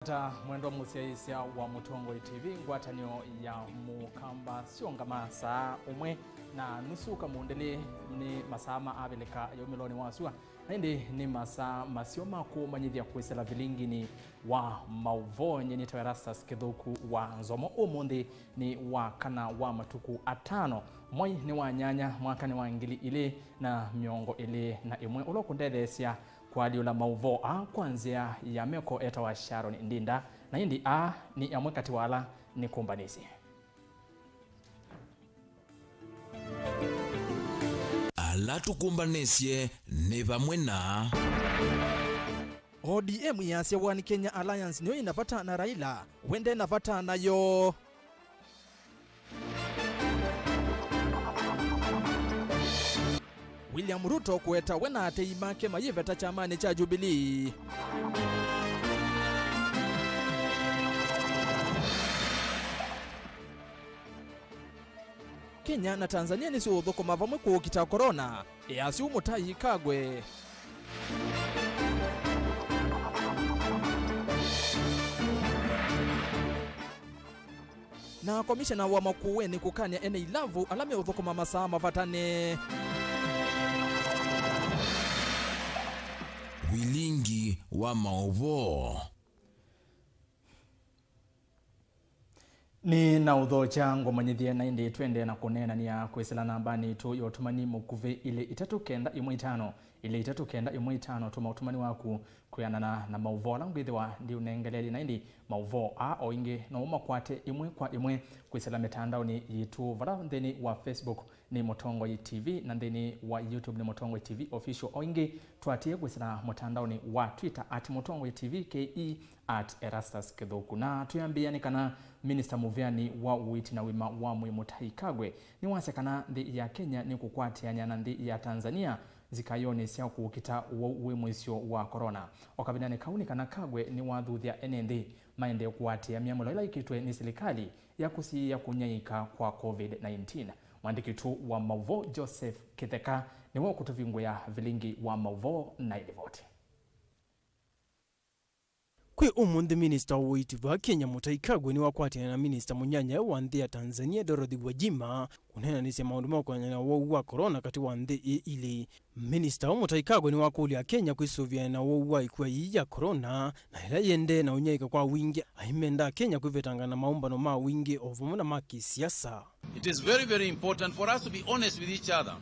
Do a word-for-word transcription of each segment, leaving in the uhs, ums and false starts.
Ta mwendwa mũsyaĩĩsya wa Mũtongoi T V, ngwatanĩo ya Mũkamba syongama saa ũmwe na nusu kamundĩlĩ nĩ masaa ma Avilika ya umĩlonĩ wa sua. Na ĩndĩ nĩ masaa maseo ma kũmanyĩthya kwĩsĩla vilinginĩ wa maũvoo. Nyie nĩtawa Erastus Kĩthũku wa Nzomo. Ũmũnthĩ nĩ wa kana wa matukũ atano, mwai nĩ wa nyanya, mwaka nĩ wa ngili ilĩ na mĩongo ĩlĩ na ĩmwe. Ũla ũkũndetheesya kũalyũla maũvoo aa kwa nzĩa ya meko etawa Sharon Ndinda, na ĩndĩ aa nĩ amwe katĩ wa ala nĩkũmbanĩsye. Ala tũkũmbanĩsye nĩ vamwe na. O D M yasya One Kenya Alliance nĩyo ĩna vata na Raila, we nde na vata nayo. William Ruto kũweta we na atei make mayĩveta kyamanĩ kya Jubilee. Kenya na Tanzania nĩsiũthũkũma vamwe kũũkita korona, easya ũu Mũtai Kagwe. Na komishena wa Makueni kũkany'a ene ilavu ala meũthũkũma masaa mavatane. Vilingi wa maũvoo. Nĩ na ũthokya ngũmanyĩthye, na ĩndĩ twende na kũneenany'a kwĩsĩla nambanĩ yitũ ya ũtũmani mũkuvĩ, ilĩ itatũ kenda ĩmwe itano, ilĩ itatũ kenda ĩmwe itano. Tũma ũtũmani waku kwĩanana na maũvoo ala ngwĩthĩwa ndiũnengeleelye, na ĩndĩ maũvoo aa o ĩngĩ no ũmakwate ĩmwe kwa ĩmwe kwĩsĩla mĩtandaonĩ yitũ, vala nthĩnĩ wa Facebook nĩ Mũtongoi T V, na nthĩnĩ wa YouTube nĩ Mũtongoi T V Official. O ĩngĩ, tũatĩĩe kwĩsĩla mũtandaonĩ wa Twitter at Mũtongoi T V K E, at Erastus Kĩthũku. Na twĩambĩĩa nĩ kana minista mũvĩanĩ wa ũiiti na ũima wa mwĩĩ Mũtai Kagwe nĩwasya kana nthĩ ya Kenya nĩkũkwatĩanĩa na nthĩ ya Tanzania nzikayonĩ sya kũkita ũwau wĩ mũisyo wa korona. O kavindanĩ kau nĩ kana Kagwe nĩwathuthya ene nthĩ maendee kũatĩĩa myamũlo ĩla yĩkĩtwe nĩ silikalĩ ya kũsiĩĩa kũnyaĩĩka kwa COVID nineteen. Mwandĩki witũ wa maũvoo Joseph Kĩtheka nĩwe ũkũtũvingũĩa vilingi wa maũvoo na ĩlivoti. Kwĩ ũmũnthĩ, minista wa ũiiti vaa Kenya Mũtai Kagwe nĩwakwatĩana na minista mũnyanyae wa nthĩ ya Tanzania Dorothy Gwajima kũneenanĩsya maũndũ ma kũenana na ũwau wa korona katĩ wa nthĩ ii ilĩ. Minista ũũ Mũtai Kagwe nĩwakũlya Akenya kwĩsũvĩana na ũwau wa ĩkua yĩĩ ya korona, na ĩla yĩendee na ũnyaĩĩka kwa wingĩ, aimenda Akenya kwĩvetangana na maũmbano ma wingĩ o vamwe na ma kĩsiasa. It is very, very important for us to be honest with each other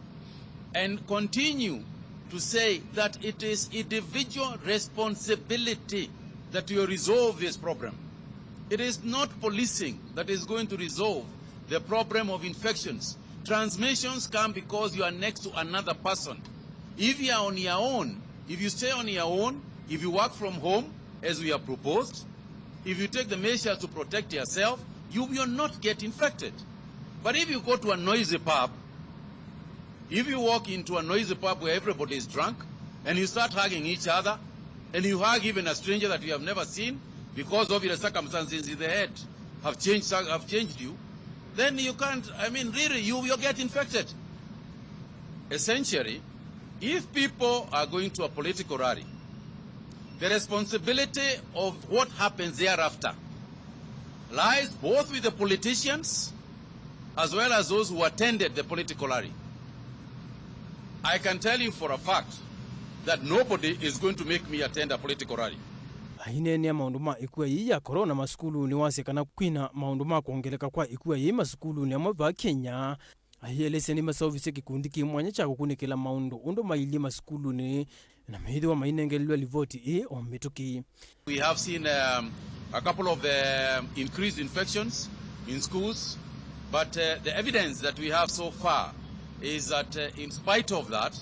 and continue to say that it is individual responsibility that you resolve this problem. It is not policing that is going to resolve the problem of infections. Transmissions come because you are next to another person. If you are on your own, if you stay on your own, if you work from home, as we have proposed, if you take the measures to protect yourself, you will not get infected. But if you go to a noisy pub, if you walk into a noisy pub where everybody is drunk and you start hugging each other, and you hug even a stranger that you have never seen because of your circumstances in the head have changed, have changed you, then you can't, I mean, really, you will get infected. Essentially, if people are going to a political rally, the responsibility of what happens thereafter lies both with the politicians as well as those who attended the political rally. I can tell you for a fact that nobody is going to make me attend a political rally. Aineenea maũndũ ma ĩkua yĩĩ ya korona masukulunĩ, wasya kana kwĩna maũndũ ma kwongeleka kwa ĩkua yĩĩ masukulunĩ amwe vaa Kenya. Aielesya nĩmaseũvisye kĩkundi kĩ mwanya kya kũkunĩkĩla maũndũ ũndũ mailyĩ masukulunĩ, na meĩthĩwa mainengelelw'a livoti ĩĩ o mĩtũkĩ. We have seen, um, a couple of, um, increased infections in schools, but, uh, the evidence that we have so far is that, uh, in spite of that,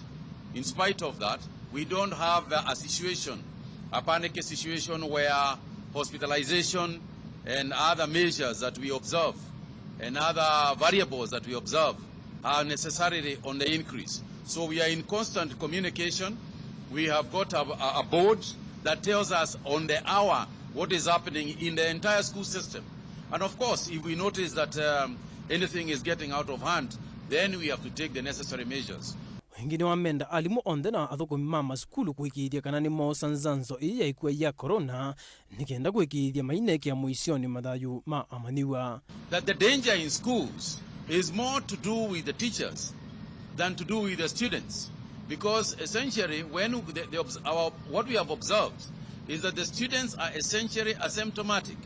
in spite of that, we don't have, uh, a situation, a panic situation where hospitalization and other measures that we observe and other variables that we observe are necessarily on the increase. So we are in constant communication. We have got a, a, a board that tells us on the hour what is happening in the entire school system. And of course, if we notice that, um, anything is getting out of hand, then we have to take the necessary measures. Ĩngĩ nĩwamenda alimũ onthe na athũkũmi ma masukulu kũĩkĩĩthya kana nĩmoosa nzanzo ĩĩ ya ĩkw'a ya corona, nĩ kenda kũĩkĩĩthya mainekĩa mũisyonĩ mathayũ ma amanyĩw'a. That the danger in schools is more to do with the teachers than to do with the students, because essentially when the, the, obs- our, what we have observed is that the students are essentially asymptomatic,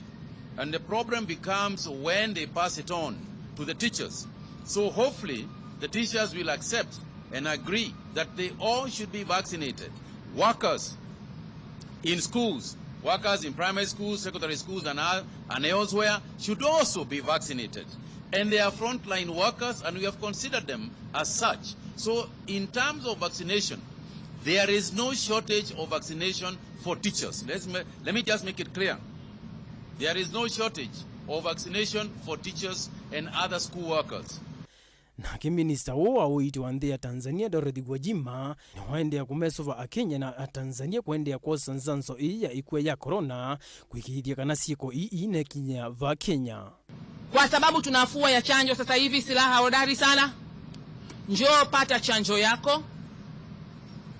and the problem becomes when they pass it on to the teachers. So hopefully the teachers will accept and agree that they all should be vaccinated. Workers in schools, workers in primary schools, secondary schools, and, all, and elsewhere should also be vaccinated. And they are frontline workers, and we have considered them as such. So, in terms of vaccination, there is no shortage of vaccination for teachers. Let's ma- let me just make it clear. There is no shortage of vaccination for teachers and other school workers. Nake minista ũũ wa ũiiti wa nthĩ ya Tanzania, Dorothy Gwajima, nĩwaendeea kũmesũva Akenya na Atanzania kũendeea kwosa nzanzo ĩĩ ya ĩkw'a ya corona, kũĩkĩĩthya kana syĩko ii iinekinyĩa va Kenya. Kwa sababu tuna afua ya chanjo sasa hivi, silaha hodari sana. Njoo pata chanjo yako.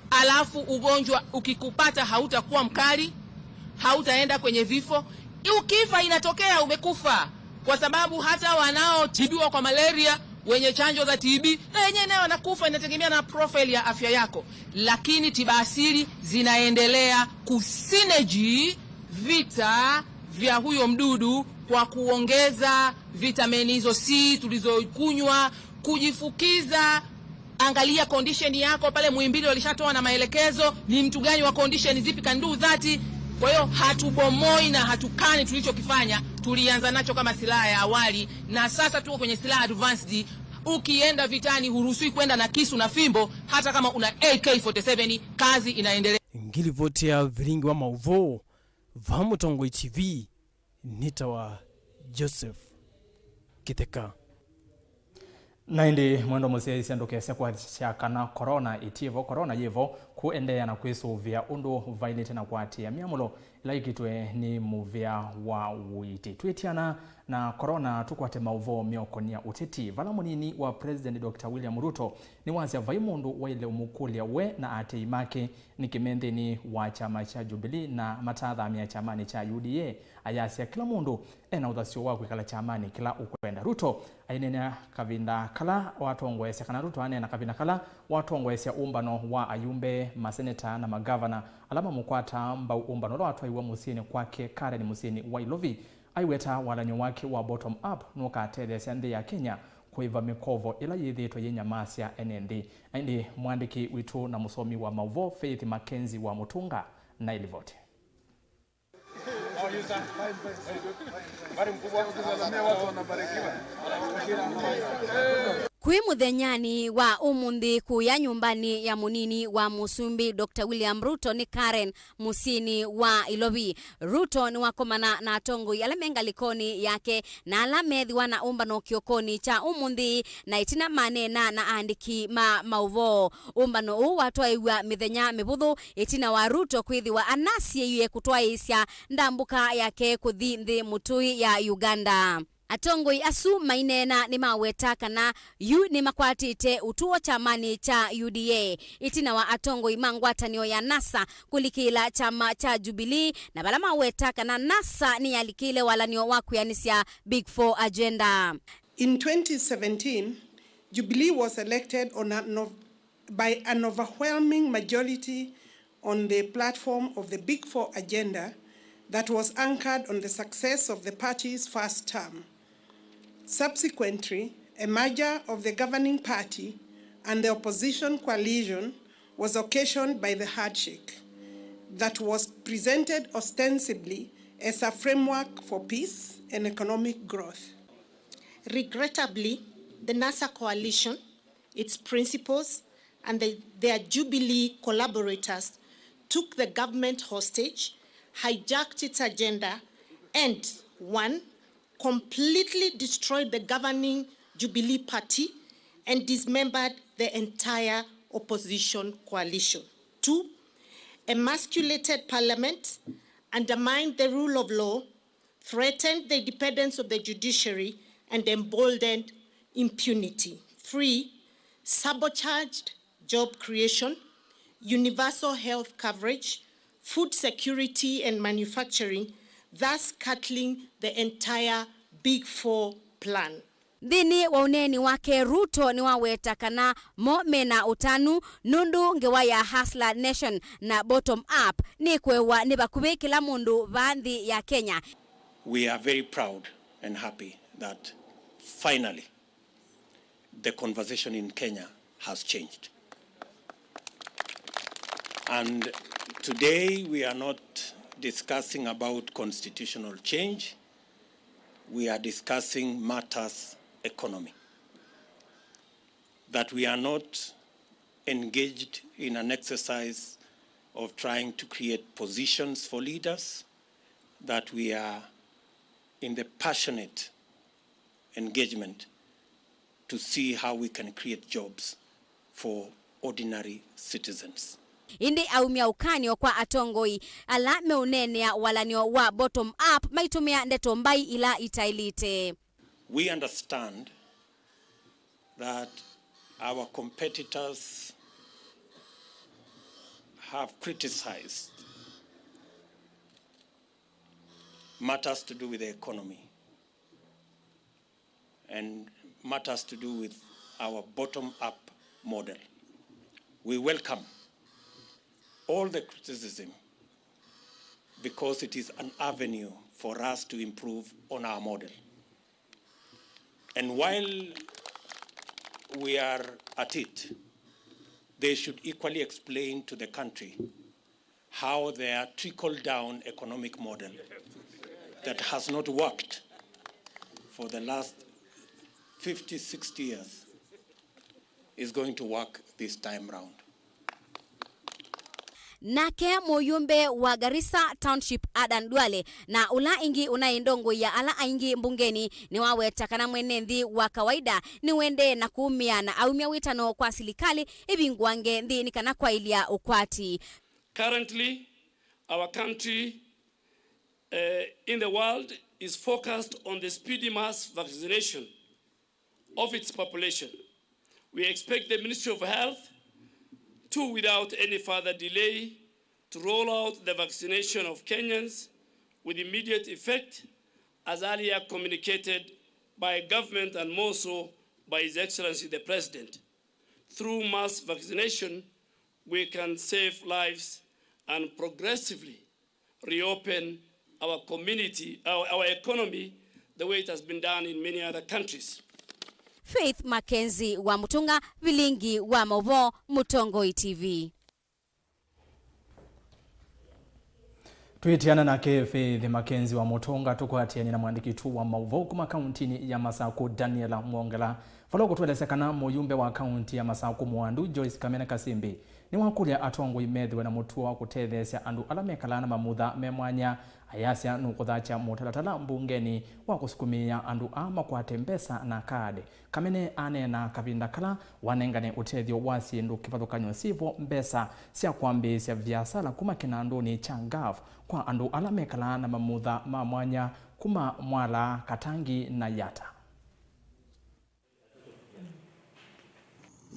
Alafu ugonjwa ukikupata hautakuwa mkali, hautaenda kwenye vifo. Ukifa inatokea umekufa, kwa sababu hata wanaotibiwa kwa malaria wenye chanjo za T B na wenyewe nayo wanakufa, inategemea na profile ya afya yako. Lakini tiba asili zinaendelea kusineji vita vya huyo mdudu kwa kuongeza vitamini hizo C tulizokunywa, kujifukiza. Angalia condition yako pale. Muhimbili walishatoa na maelekezo ni mtu gani wa condition zipi can do that. Kwa hiyo hatubomoi na hatukani tulichokifanya, tulianza nacho kama silaha ya awali, na sasa tuko kwenye silaha advanced. Ukienda vitani huruhusiwi kwenda na kisu na fimbo, hata kama una A K forty-seven, kazi inaendelea. Ngilivoti ya vilingi wa mauvoo va Mũtongoi T V. Nĩtawa Joseph Kĩtheka. Na ĩndĩ mwendo mũsyaĩĩsya ndũkese kwasya kana korona ĩtiĩvo, korona yĩvo, kũendeea na kwĩsũvĩa ũndũ vaĩlĩte na kũatĩĩa myamũlo ĩla yĩkĩtwe nĩ mũvĩa wa ũiiti. Twĩtiana na korona, tũkwate maũvoo meũkonia ũteti. Vala mũnini wa President Doctor William Ruto nĩwasya vai mũndũ waĩle ũmũkũlya we na aatĩĩi make nĩkĩ me nthĩnĩ wa kyama kya Jubilee na matathamĩa kyamanĩ kya U D A. Ayasya kĩla mũndũ e na ũthasyo wa kwĩkala kyamanĩ kĩla ũkwenda. Ruto aineenea kavinda kala watongoesya, kana Ruto aneena kavinda kala watongoesya ũmbano wa ayumbe, maseneta na magavana ala mamũkwataa mbau, ũmbano ũla watwaiwe mũsyĩnĩ kwake Karen mũsyĩnĩ wa Ilovi. Aiweta walany'o wake wa bottom up nũkatetheesya nthĩ ya Kenya kũĩva mĩkovo ĩla yĩthĩĩtwe yĩnyamasya ene nthĩ. Na ĩndĩ mwandĩki witũ na mũsomi wa maũvoo Faith Mackenzie wa Mũtũnga na ĩlivoti. Kwĩ mũthenyanĩ wa ũmũnthĩ kũya nyũmbanĩ ya mũnini wa mũsumbĩ Doctor William Ruto nĩ Karen mũsyĩnĩ wa Ilovi. Ruto nĩwakomana na atongoi ala me ngalĩkonĩ yake na ala methĩwa na ũmbano kĩokonĩ kya ũmũnthĩ, na ĩtina maneena na aandĩki ma maũvoo. Ũmbano ũũ watwaĩw'a mĩthenya mĩvũthũ ĩtina wa Ruto kwĩthĩwa anasyaĩwe kũtwaĩĩsya ndambũka yake kũthi nthĩ mũtũĩ ya Uganda. Atongoi asu maineena nĩmaweta kana yu nĩmakwatĩte ũtũo kyamanĩ kya U D A ĩtina wa atongoi ma ngwatanĩo ya NASA kũlikĩĩla kyama kya Jubilee, na vala maweta kana NASA nĩyalikĩĩle walany'o wa kwĩanĩsya Big Four agenda. In twenty seventeen, Jubilee was elected on an ov- by an overwhelming majority on the platform of the Big Four agenda that was anchored on the success of the party's first term. Subsequently, a merger of the governing party and the opposition coalition was occasioned by the handshake that was presented ostensibly as a framework for peace and economic growth. Regrettably, the NASA coalition, its principals, and the, their Jubilee collaborators took the government hostage, hijacked its agenda, and, one, completely destroyed the governing Jubilee Party and dismembered the entire opposition coalition. Two, emasculated parliament, undermined the rule of law, threatened the independence of the judiciary, and emboldened impunity. Three, sabotaged job creation, universal health coverage, food security and manufacturing, thus cutting the entire Big Four plan. Nthĩnĩ wa ũneeni wake, Ruto nĩwaweta kana mo mena ũtanu nũndũ ngewa ya Hustler Nation na Bottom Up nĩkũewa nĩ vakuvĩ kĩla mũndũ vaa nthĩ ya Kenya. We are very proud and happy that finally the conversation in Kenya has changed. And today we are not discussing about constitutional change. We are discussing matters economy. That we are not engaged in an exercise of trying to create positions for leaders, that we are in the passionate engagement to see how we can create jobs for ordinary citizens. Ĩndĩ aumya ũkany'o kwa atongoi ala meũneenea walany'o wa bottom up maitũmĩa ndeto mbai ila itaĩlĩte. We understand that our competitors have criticized matters to do with the economy and matters to do with our bottom-up model. We welcome all the criticism because it is an avenue for us to improve on our model. And while we are at it, they should equally explain to the country how their trickle-down economic model that has not worked for the last fifty, sixty years is going to work this time round. Nake mũyũmbe wa Garissa Township Adan Duale, na ũla ĩngĩ ũnaĩ ndongoi ya ala aingĩ mbungeni, nĩwaweta kana mwene nthĩ wa kawaida nĩwendee na kũũmĩa na aumya wĩtano kwa silikalĩ ĩvingũange nthĩ nĩ kana kwaĩlya ũkwati. Currently, our country, eh, in the world is focused on the speedy mass vaccination of its population. We expect the Ministry of Health to, without any further delay, to roll out the vaccination of Kenyans with immediate effect, as earlier communicated by government and more so by His Excellency the President. Through mass vaccination, we can save lives and progressively reopen our community, our, our economy, the way it has been done in many other countries. Faith Mackenzie wa Mutunga, vilingi wa mauvoo, Mũtongoi T V. Twĩtiana nake Faith Mackenzie wa Mutunga, tũkwatĩanĩ na mwandĩki witũ wa mauvoo kuma kauntinĩ ya Masakũ, Daniela Mwongela. Vala ũkũtũelesya kana mũyumbe wa kaunti ya Masakũ Mwandu, Joyce Kamene Kasimbi, nĩwakũlya atongoi methĩwe na mũtuo wa kũtetheesya andũ ala mekalaa na mamutha me mwanya, ayasya nũkũthakya mũtalatala mbungenĩ wa kũsukumĩĩa andũ aa makwate mbesa na kaadĩ. Kamene aneena kavinda kala wanengane ũtethyo wa syĩndũ kĩvathũkany'o syĩvo, mbesa sya kwambĩĩsya viasala kuma kĩnandũnĩ kya gov kwa andũ ala mekalaa na mamutha ma mwanya kuma Mwala, Katangi na Yata.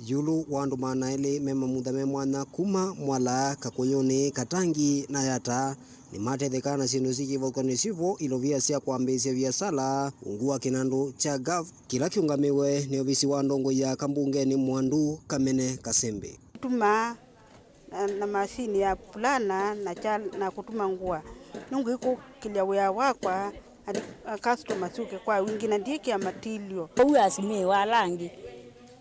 Ĩũlũ wa andũ maana elĩ me mamutha me mwanya kuma Mwala, Kakũyũnĩ, Katangi na Yata nĩmatethekaa na syĩndũ syĩ kĩvathũkany'o syĩvo, ilovia sya kwambĩĩsya viasala, ungu wa kĩnandũ kya gov kĩla kĩũngamĩwe nĩ ovisi wa ndongoi ya kambungenĩ Mwandu, Kamene Kasembe. Tuma na, na masini ya fulana na chal-, na kũtuma ngũa. Nũngũĩkũkĩlya wĩa wakwa, and, uh, customers syũke kwa wingĩ, na ndiĩkĩa material. Ũu asimĩĩwa ala angĩ,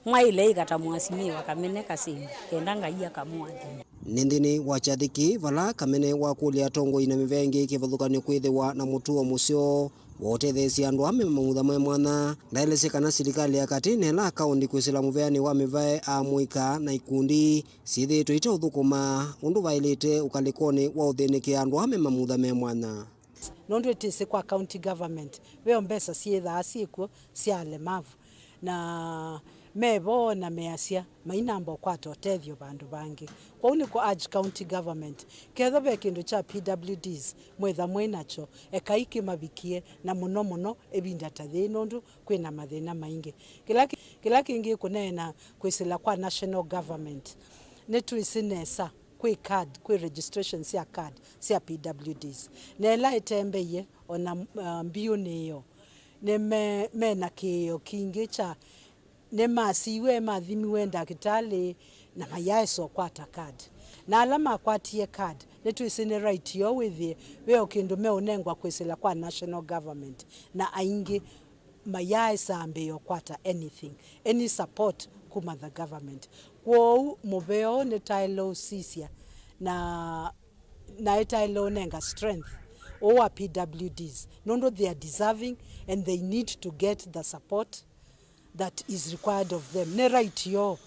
mwaĩle ĩka ta mwasimĩĩwa Kamene Kasimbi, kenda Ngai akamũathima. Nĩ nthĩnĩ wa kyathĩ kĩĩ vala Kamene wakũlya atongoi na mĩvea ĩngĩ kĩvathũkany'o kwĩthĩwa na mũtuo mũseo wa ũtetheesya andũ aa me mamutha me mwanya. Ndaelesye kana silikalĩ ya katĩ na ĩla kaũnti kwĩsĩla mũveanĩ wa mĩvae, amũika na ikundi syĩthĩĩtwe iteũthũkũma ũndũ vaĩlĩte ũkalĩkonĩ wa ũthĩnĩkĩa andũ aa me mamutha me mwanya. Nũndũ ĩtĩsĩ kwa county government, veo mbesa syĩthaa syĩkw'o sya alemavu, na Me vo na measya mainamba ũkwata ũtethyo vandũ vangĩ. Kwoou nĩ kũ urge county government, kethwa ve kĩndũ kya P W Ds mwĩtha mwĩ nakyo, ekai kĩmavikie, na mũno mũno ĩvinda ta yĩĩ, nũndũ kwĩ na mathĩna maingĩ. Kĩla kĩ-, kĩla kĩngĩ kũneena kwĩsĩla kwa national government, nĩtwĩsĩ nesa kwĩ card, kwĩ registration sya card sya P W Ds. Na ĩla ĩtembeie, ona, uh, mbiũnĩ ĩyo, nĩ me, me na kĩĩo kingĩ kya nĩmasiiwe, mathimiwe ndakĩtalĩ, na mayaesa ũkwata card. Na ala makwatie card, nĩtwĩsĩ nĩ right yoo wĩthĩe ve o kĩndũ meũnengwa kwĩsĩla kwa national government, na aingĩ mayaesa ambĩĩa ũkwata anything, any support kuma the government. Kwoou mũvea ũũ nĩtaĩle ũsisya, na, na ĩtaĩle ũnenga strength ũũ wa P W Ds, nũndũ they are deserving and they need to get the support that is required of them. Nĩ right yoo.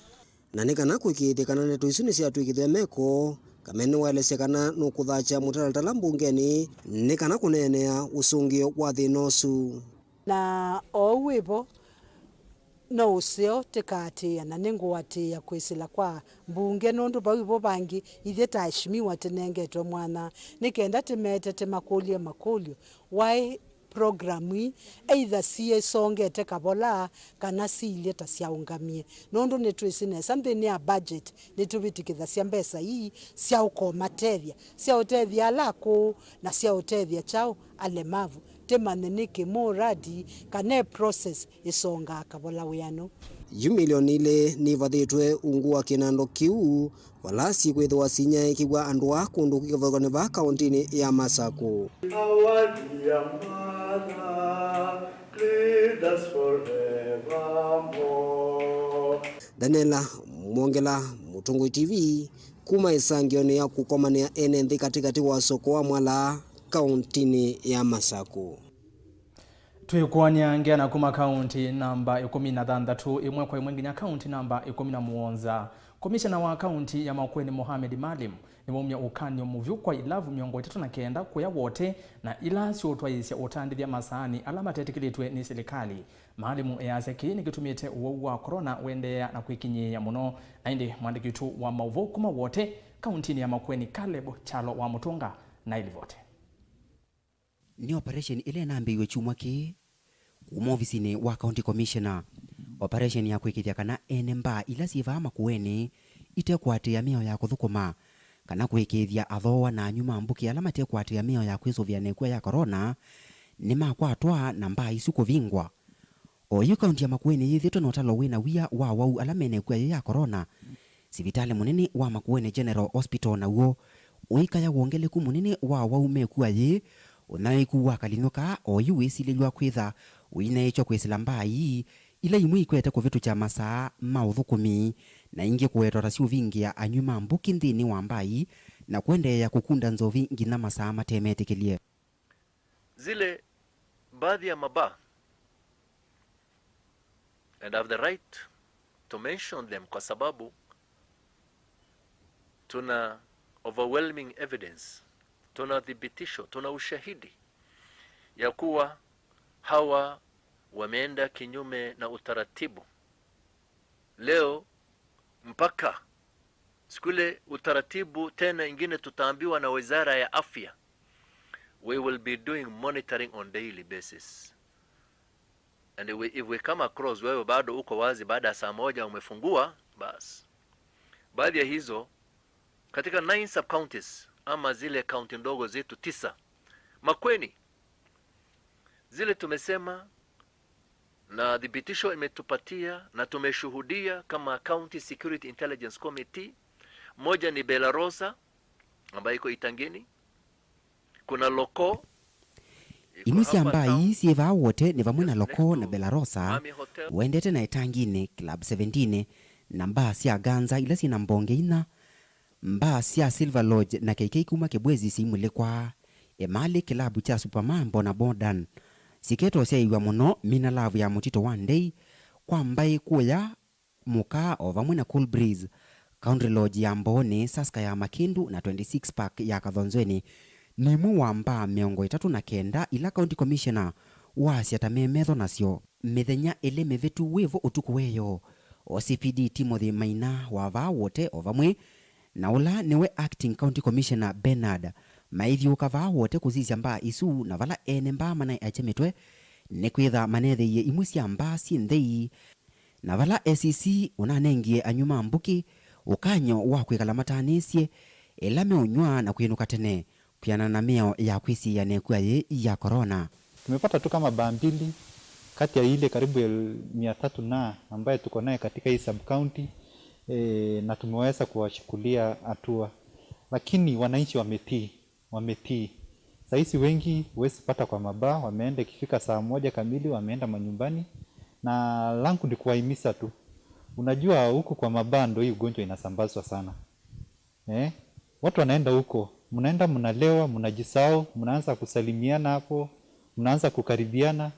Na nĩ kana kũĩkĩĩthya kana ndeto isu nĩsyatw'ĩkĩthw'a meko, Kamene nĩwaelesya kana nũkũthakya mũtalatala mbungenĩ nĩ kana kũneenea ũsũngĩo wa thĩna ũsu. Na oou wĩvo, no ũseo tĩkaatĩĩa, na nĩngũatĩĩa kwĩsĩla kwa mbunge, nũndũ vau ĩvo vangĩ ithyĩ ta aheshimiwa tĩnengetwe mwanya nĩ kenda tĩmete tĩmakũlye makũlyo, why program ii either syĩsongete kavola kana siilye ta syaũngamie, nũndũ nĩtwĩsĩ nesa nthĩnĩ ya budget nĩtũvĩtĩkĩthasya mbesa ii sya ũkomatethya, sya ũtethya ala akũũ, na sya ũtethya kyaũ alemavu, tĩmanye nĩkĩ mũradi kana e process ĩsongaa kavola wĩanũ. Yu milioni ilĩ nĩivathĩtwe ungu wa kĩnando kĩu, vala sikwĩthĩwa sinyaĩĩkĩw'a andũ aa kũndũ kwĩ kĩvathũkany'o vaa kaũntĩnĩ ya Masakũ. Our dear mother, lead us forevermore. Daniela Mwongela, Mũtũngũi T V, kuma ĩsangĩonĩ ya kũkomanĩa ene nthĩ katĩkatĩ wa soko wa Mwala, kaũntĩnĩ ya Masakũ. Twĩkwany'a ngeana kuma kaunti namba ĩkũmi na thanthatũ ĩmwe kwa ĩmwe nginya kaunti namba ĩkũmi na mũonza. Komishena wa kaunti ya Makueni Mohamed Maalim nĩwaumya ũkany'o mũvyũ kwa ilavu mĩongo ĩtatũ na kenda kũya Wote na ila siũtwaĩĩsya ũtandĩthya masaani ala matetĩkĩlĩtw'e nĩ silikalĩ. Maalim easya kĩĩ nĩkĩtumĩte ũwau wa corona ũendeea na kwĩkinyĩĩa mũno. Na ĩndĩ mwandĩki witũ wa maũvoo kuma Wote kauntinĩ ya Makueni, Caleb Kyalo wa Mũtũnga, na ĩlivote. Nĩ operation ĩla ĩnambĩĩiw'e kyumwa kĩĩ kuma ovisinĩ wa County Commissioner, operation ya kwĩkĩĩthya kana ene mbaa ila syĩ vaa Makueni ite kũatĩĩa mĩao ya kũthũkũma kana kũĩkĩĩthya athooa na anywi ma mbũkĩ ala mate kũatĩĩa mĩao ya kwĩsũvĩa na ĩkw'a ya corona nĩmakwatwa na mbaa isu kũvingwa. Oyu kaunti ya Makueni yĩthĩtwe na ũtalo wĩ na wia wa awau ala me na ĩkw'a yĩĩ ya corona. Sivitalĩ mũnene wa Makueni General Hospital naw'o ũikaya wongeleku mũnene wa awau me ĩkw'a yĩĩ, ũnyaĩĩku wa kalinyw'a kaa oyu wĩsilĩlw'a kwĩtha ũinyaĩĩkya kwĩsĩla mbaa ii, ila imwe ikwete kũvĩtũkya masaa ma ũthũkũmi, na ingĩ kũwetwa ta siũvingĩa anywi ma mbũkĩ nthĩnĩ wa mbaa ii, na kũendeea kũkunda nzovi nginya masaa mate metĩkĩlye. Zile baadhi ya mabaa, and I have the right to mention them kwa sababu tuna overwhelming evidence, tuna thibitisho, tuna ushahidi ya kuwa hawa wameenda kinyume na utaratibu. Leo mpaka siku ile utaratibu tena ingine tutaambiwa na Wizara ya Afya, we will be doing monitoring on daily basis. And we, if we come across wewe bado uko wazi baada ya saa moja umefungua, basi. Baadhi ya hizo, katika nine sub-counties, ama zile kaunti ndogo zetu tisa, Makueni, zile tumesema na thibitisho imetupatia na tumeshuhudia kama County Security Intelligence Committee, moja ni Belarosa ambayo iko Itangini, kuna Loko, iko imwe sya hapa mbaa town, ii syĩ vaa Wote nĩ vamwe na Loko na Belarosa, Mami Hotel, ũendete na Ĩtanginĩ, Club seventeen, na mbaa sya Ganza ila syĩ na mbonge inya, mbaa sya Silver Lodge na K K kuma Kibwezi syĩimulĩkwa. Ĩmalĩ kĩlabu kya Supermambo na Modern syĩketwe ũsyaĩĩw'a mũno, Mina Love ya Mũtitũ wa Ndei, Kwa Mbaĩ Kũya, Mũkaa o vamwe na Cool Breeze, Country Lodge ya Mbooni, Saska ya Makindu na twenty-six Park ya Kathonzweni nĩ imwe wa mbaa mĩongo ĩtatũ na kenda ila County Commissioner waasya ta me metho nasyo. Mĩthenya ĩlĩ mĩvĩtu wĩ vo ũtukũ weyo, O C P D Timothy Maina wa vaa Wote o vamwe na ũla nĩwe Acting County Commissioner Bernard maithyũũka vaa Wote kũsisya mbaa isu, na vala ene mbaa manaeakya mĩtwe nĩkwĩtha manetheie imwe sya mbaa syĩ nthei, na vala A C C ũnanengie anywi ma mbũkĩ ũkany'o wa kwĩkala matanĩsye ĩla meũnyw'a na kwĩnũka tene kwĩanana na mĩao ya kwĩsiĩĩa na ĩkua yĩĩ ya corona. Tumepata tu kama baa mbili kati ya ile karibu el-, mia tatu na ambaye tuko naye katika hii sub county, eh, na tumeweza kuwachukulia hatua, lakini wananchi wametii, wametii. Sahizi wengi huwezi pata kwa mabaa, wameenda ikifika saa moja kamili wameenda manyumbani, na langu ni kuwahimiza tu. Unajua huku kwa mabaa ndo hii ugonjwa inasambazwa sana. Eh? Watu wanaenda huko, mnaenda mnalewa, mnajisahau, mnaanza kusalimiana hapo, mnaanza kukaribiana.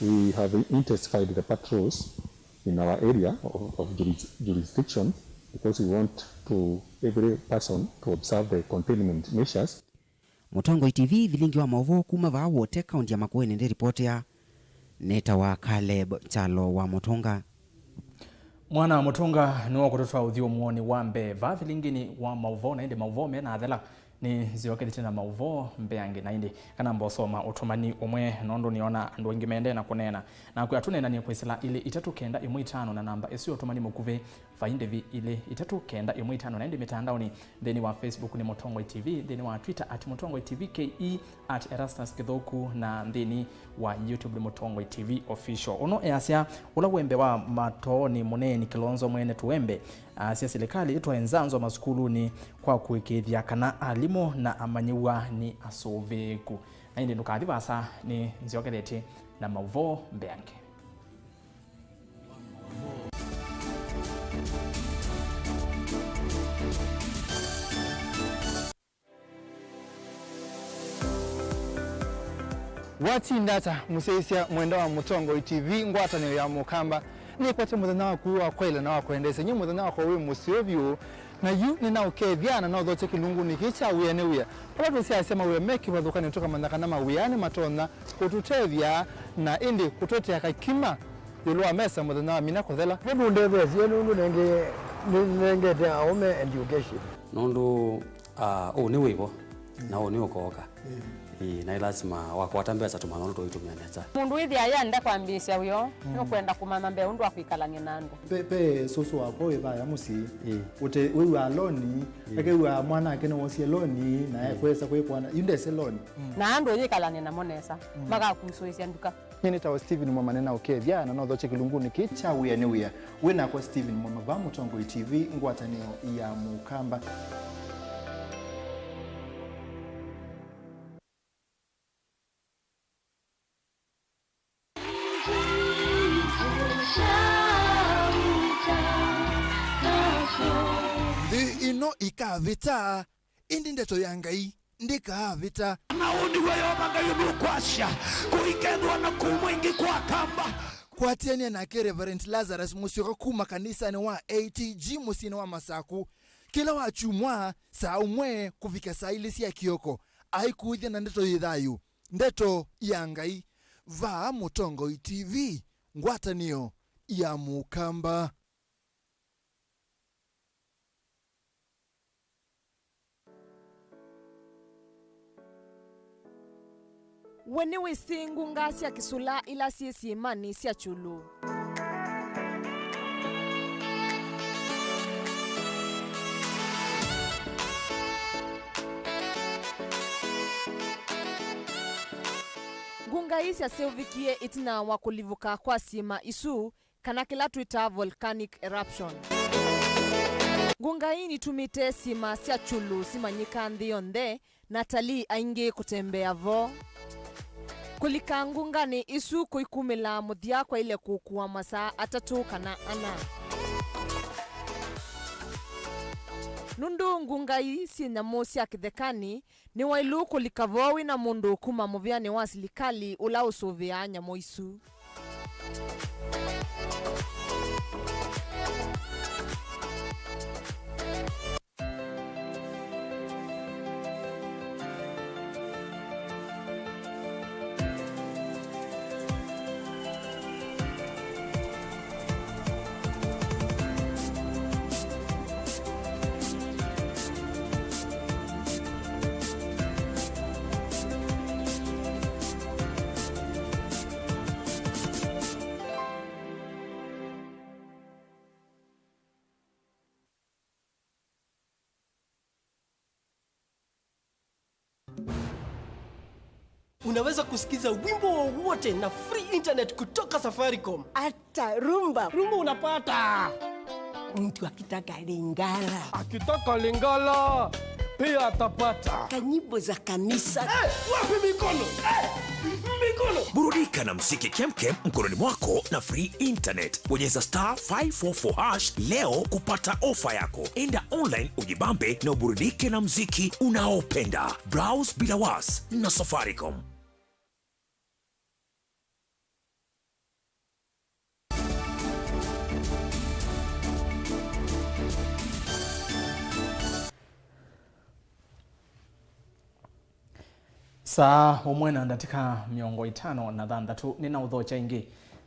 We have intensified the patrols in our area of, of juris-, jurisdiction because we want to every person to observe the containment measures. Mũtongoi T V, vilingi wa maũvoo kuma vaa Wote, kaunti ya Makueni, ndĩripotea. Nĩtawa Caleb Kyalo wa Mũtũnga. Mwana wa Mũtũnga nĩwe ũkũtũtwaa ũthyũmũonĩ wa mbee vaa vilingini wa maũvoo, na ĩndĩ maũvoo me na athela nĩ nzyokethĩtye na maũvoo mbeange, na ĩndĩ kana mbosoma ũtũmani ũmwe, nũndũ nĩona andũ aingĩ mendee na kũneena. Nakwĩa tũneenanie kwĩsĩla ilĩ itatũ kenda ĩmwe itano na namba ĩsu ya ũtũmani mũkuvĩ, vai ndĩvi ilĩ itatũ kenda ĩmwe itano, na ĩndĩ mĩtandaonĩ, nthĩnĩ wa Facebook nĩ Mũtongoi T V, nthĩnĩ wa Twitter at Mũtongoi T V K E, at Erastus Kĩthũku, na nthĩnĩ wa YouTube nĩ Mũtongoi T V Official. Ũno easya ũla wembe wa matoonĩ mũneeni Kilonzo Mwene Tuwembe, asya silikalĩ ĩtwae nzanzo masukulunĩ kwa kũĩkĩĩthya kana alimũ na amanyĩw'a nĩ asũvĩĩku. Na ĩndĩ ndũkathi vaasa, nĩ nzyokethetye na maũvoo mbeange. Watinda ata, mũsyaĩĩsya mwenda wa Mũtongoi T V, ngwatanĩo ya Mũkamba? Nĩkwate mũthenya waku wa kwaĩla na wa kwendeesya. Nyie mũthenya wakwa wĩ mũseo vyũ, na yu nĩnaũkethya na naũthokya kĩlungunĩ kĩĩ kya wĩa nĩ wĩa. Vala tũsyaasya mawĩa me kĩvathũkan'yo, tũkamanya kana mawĩa nĩmatonya kũtũtethya na ĩndĩ kũtũetea kakima ĩũlũ wa mesa mũthenya wa mina kũthela. Nũndũ ndetheesye, nũndũ nenge-, nĩ-, nengete aũme education. Nũndũ, ah, ũũ nĩ wĩvo, na ũũ nĩ ũkooka. Ĩĩ, na ĩ lasima wakwata mbesa tũmanya ũndũ tũitũmĩa nesa. Mũndũ wĩthĩa yenda kwambĩĩsya wĩoo, nũkwenda kũmanya mbee ũndũ wa kwĩkalany'a na andũ. Pe, pe sũsũ wakwa wĩ vaya mũsyĩ. Ĩĩ. Ũte, wĩw'aa loni, ĩĩ, akew'aa mwana ake nĩwosie loni, na ekwesa kwĩkwana, yu ndese loni. Na andũ ũyĩkalany'a namo nesa, makakusũĩsya nduka. Nyie nĩtawa Stephen Mwamane na ũkethya, na nothokye kĩlungunĩ kĩĩ kya wĩa nĩ wĩa. Wĩ nakwa Stephen Mwama vaa Mũtongoi T V, ngwatanĩo ya Mũkamba. Nthĩ ĩno ĩkavĩta, ĩndĩ ndeto ya Ngai ndĩkaavĩta. Na ũũ nĩw'o Yeova Ngai ũnũkwasya, kũikethĩwa na kũu mwingĩ kwa Akamba. Kwatĩanĩa nake Reverend Lazarus Mũsyoka kuma kanisanĩ wa A T G mũsyĩnĩ wa Masaku, kĩla wa kyumwa saa ũmwe kũvika saa ilĩ sya kĩoko, aikũĩthya na ndeto yĩ thayũ, ndeto ya Ngai, vaa Mũtongoi T V, ngwatanĩo ya Mũkamba. We nĩwĩsĩ ngunga sya kĩsũla ila syĩ syĩĩmanĩ sya kyũlũ? Ngunga ii syaseũvĩkie ĩtina wa kũlivũka kwa syĩĩma isu, kana kĩla twĩtaa volcanic eruption. Ngunga ii nitumĩte syĩĩma sya kyũlũ simanyĩka nthĩ yonthe, na atalii aingĩ kũtembea vo. Kũlika ngunganĩ isu kũikumĩla mũthya kwaĩle kũkua masaa atatũ kana ana. Nũndũ ngunga ii syĩ nyamũ sya kĩthekanĩ, nĩwaĩlu kũlika vo wĩ na mũndũ kuma mũvĩanĩ wa silikalĩ ũla ũsũvĩaa nyamũ isu. Unaweza kusikiza wimbo wowote na free internet kutoka Safaricom. Hata rumba. Rumba unapata. Mtu akitaka Lingala. Akitaka Lingala, pia atapata. Kanyimbo za kanisa. Eh, wapi mikono? Eh, mikono. Burudika na muziki kemkem mkononi mwako na free internet. Bonyeza star five four four hash leo kupata ofa yako. Enda online ujibambe na uburudike na muziki unaopenda. Browse bila was na Safaricom. Saa ũmwe na ndatĩka mĩongo ĩtano na thanthatũ, nĩnaũthokya ĩngĩ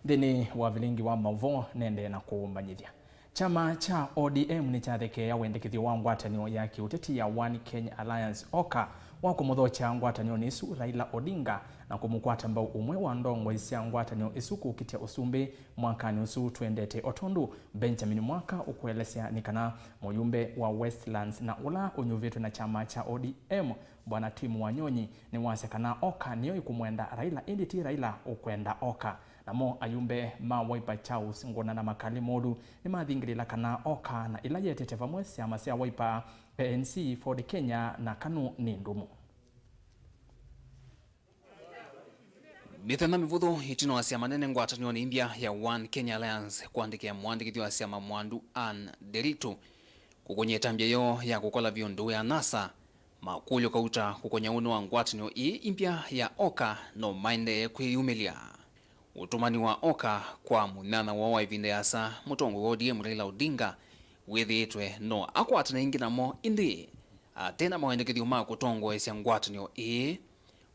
nthĩnĩ wa vilingi wa maũvoo, nendee na kũũmanyĩthya. Kyama kya O D M nĩkyathekeea wendekethyo wa ngwatanĩo ya kĩũteti ya One Kenya Alliance, oka, wa kũmũthokya ngwatanĩonĩ ĩsu Raila Odinga na kũmũkwata mbau ũmwe wa ndongoi sya ngwatanĩo ĩsu kũkitya ũsumbĩ mwakanĩ ũsu twendete. O tondũ Benjamin Mwaka ũkũelesya, nĩ kana mũyumbe wa Westlands na ũla ũnyuvĩtwe na kyama kya O D M, Bwana Tim Wanyonyi, nĩwasya kana oka nĩyo ĩkũmwenda Raila, ĩndĩ ti Raila ũkwenda oka. Namo ayumbe ma Wiper Charles Nguna na Makali Mulu nĩmathingĩlĩla kana oka na ĩla yetete vamwe syama sya Wiper, A N C, Ford Kenya na KANU nĩ ndũmu. Mĩthenya mĩvũthũ ĩtina wa syama nene ngwatanĩonĩ ĩmbya ya One Kenya Alliance kũandĩkĩa mũandĩkĩthya wa syama Mwandu Anne Nderitu kũkũny'a ĩtambya yoo ya kũkola vyũ ndũũ ya NASA, makũlyo kauta kũkũny'a ũnĩ wa ngwatanĩo ĩĩ ĩmbya ya oka no maendee kwĩyumĩlya. Ũtũmani wa oka kwa mũnyanya woo wa ĩvinda yasa, mũtongoi wa O D M Raila Odinga, wĩthĩĩtwe no akwatane ĩngĩ namo, ĩndĩ ate na mawendekethyo ma kũtongoesya ngwatanĩo ĩĩ,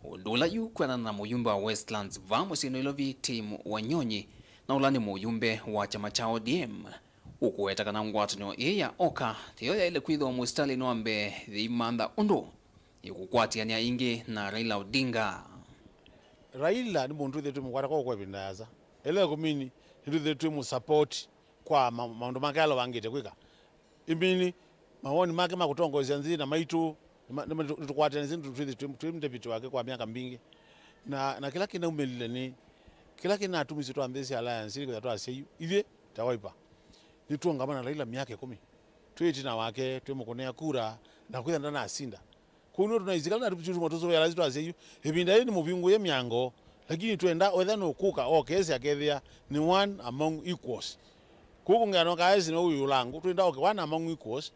ũndũ ũla yu kwĩanana na mũyumbe wa Westlands vaa mũsyĩ Nairobi, Tim Wanyonyi, na ũla nĩ mũyumbe wa kyama kya O D M, ũkũweta kana ngwatanĩo ĩĩ ya oka nĩyo yaĩle kwĩthĩwa mũsitalĩnĩ wa mbee yĩimantha ũndũ ĩkũkwatĩanĩa ĩngĩ na Raila Odinga. Raila nĩ mũndũ twĩthĩĩtwe twĩmũkwata kwa kwa ĩvinda yasa. Ĩla ĩkũmini, nĩtwĩthĩĩtwe twĩmũsupport kwa ma-, maũndũ make ala ũvangĩte kwĩka. Ĩmini, mawoni make ma kũtongoesya nthĩ na maitũ, nĩma-, nĩma-, nĩtũkwatĩanĩsye, nĩtũ-, twĩthĩ-, twĩ, twĩ deputy wake kwa myaka mbingĩ. Na, na kĩla kĩnaumĩlile nĩ, kĩla kĩnatumisye twambĩĩsya alliance nĩ kwĩthĩa twasya yu, ithyĩ ta Wiper, nĩtwongama na Raila myaka ĩkũmi. Twĩ ĩtina wake, twĩmũkũnĩa kura, na kwĩthĩa ndanasinda. Kwoou nĩwe tũnaisye kala na tũtuma tũsũvĩa ala asu twasya yu, ĩvinda yĩĩ nĩmũvingũĩe myango, lakini twenda wetha nũkũka, oke ese akethĩa nĩ one among equals. Kwoou kũngĩanoka ese nĩwe wĩ ũlangũ, twenda oke one among equals.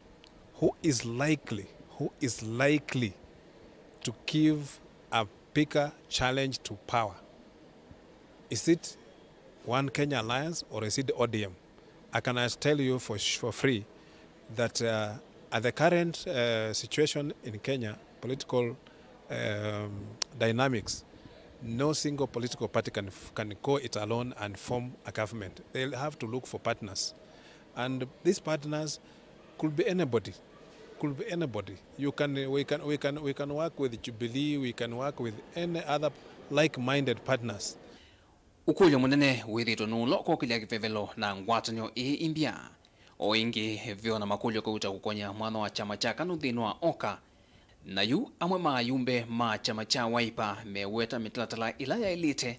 Who is likely, who is likely to give a bigger challenge to power? Is it One Kenya Alliance or is it O D M? I can tell you for, sh- for free that, uh, at the current, uh, situation in Kenya, political, um, dynamics, no single political party can, f- can go it alone and form a government. They'll have to look for partners. And these partners could be anybody. Could be anybody. You can, we can, we can, we can work with Jubilee, we can work with any other like-minded partners. Ũkũlyo mũnene wĩthĩĩtwe nũũ ũla ũkokĩlya kĩvevelo na ngwatanĩo ĩĩ ĩmbya. O ĩngĩ, ve o na makũlyo kauta kũkony'a mwanya wa kyama kya KANU nthĩnĩ wa oka. Na yu amwe ma ayumbe ma kyama kya Wiper meweta mĩtalatala ĩla yaĩlĩte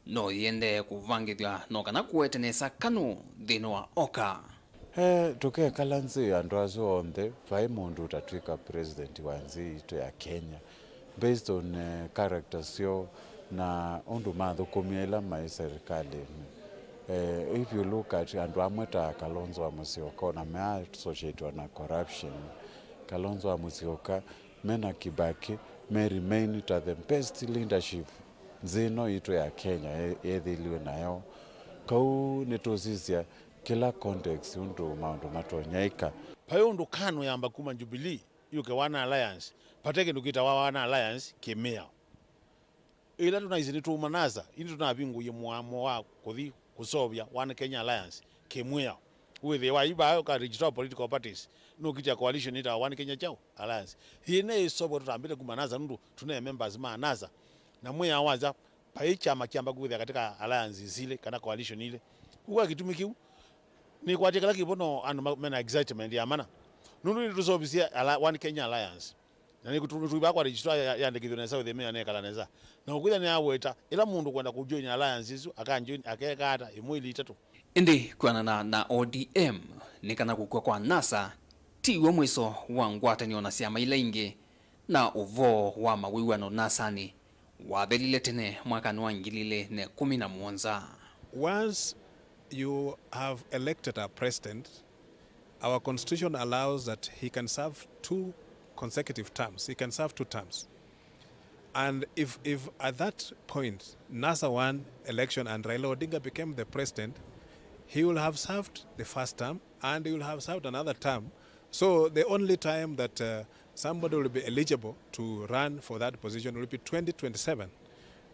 no yĩendee kũvangĩthw'a no kana kũete nesa KANU nthĩnĩ wa oka. Eh, tũkekala nzĩ andũ asu onthe, vai mũndũ ũtatw'ĩka president wa nzĩ yitũ ya Kenya, based on, eh, character syoo na ũndũ mathũkũmie ĩla maĩ serikalĩnĩ. Eh, if you look at andũ amwe ta Kalonzo wa Musyoka, na me associated na corruption, Kalonzo wa Musyoka, me na Kibaki, me remain ta the best leadership nzĩ ĩno yitũ ya Kenya ye- yethĩliwe nayo. Kau nĩtũsisya kĩla context ũndũ maũndũ matonyaĩka. Vai ũndũ KANU yamba kuma Jubilee yũke One Alliance, vate kĩndũ kĩtawa One Alliance kĩmĩao. Ĩla tũnaisye nĩtũuma NASA, ĩndĩ tũnavingũie mũamo wa kũthi kũseũvya One Kenya Alliance kĩmwĩao. Wĩthĩe wa yu vaa ũka register political parties, nũkitya coalition ĩtawa One Kenya kyaũ? Alliance. Yĩna ĩseũvw'a tũtambĩte kuma NASA nũndũ tũne members ma NASA. Na mwĩao wasya, vai kyama kyamba kwĩthĩa katika alliances ilĩ kana coalition ilĩ. Kũu kwa kĩtumi kĩu, nĩkwatya kĩla kĩvo no andũ ma- mena excitement ya mana. Nũndũ nĩtũseũvisye ala- One Kenya Alliance. Na nĩtũivakwata registrar yandĩkĩthw'e nesa, ũthĩmĩwa nekala nesa. Na ũkwĩthĩa nĩaweta, ĩla mũndũ kwenda kũjoin alliance isu, akanjoin, akeka ata, ĩmwe, ilĩ, itatũ. Ĩndĩ kwĩanana na O D M, nĩ kana kũkw'a kwa NASA tiw'o mwĩso wa ngwatanĩo na syama ila ingĩ, na ũvoo wa mawĩw'ano NASA-nĩ wathelile tene mwakanĩ wa ngili ilĩ na ĩkũmi na mũonza. Once you have elected a president, our constitution allows that he can serve two consecutive terms. He can serve two terms. And if, if at that point NASA won election and Raila Odinga became the president, he will have served the first term and he will have served another term. So the only time that uh, somebody will be eligible to run for that position will be twenty twenty-seven.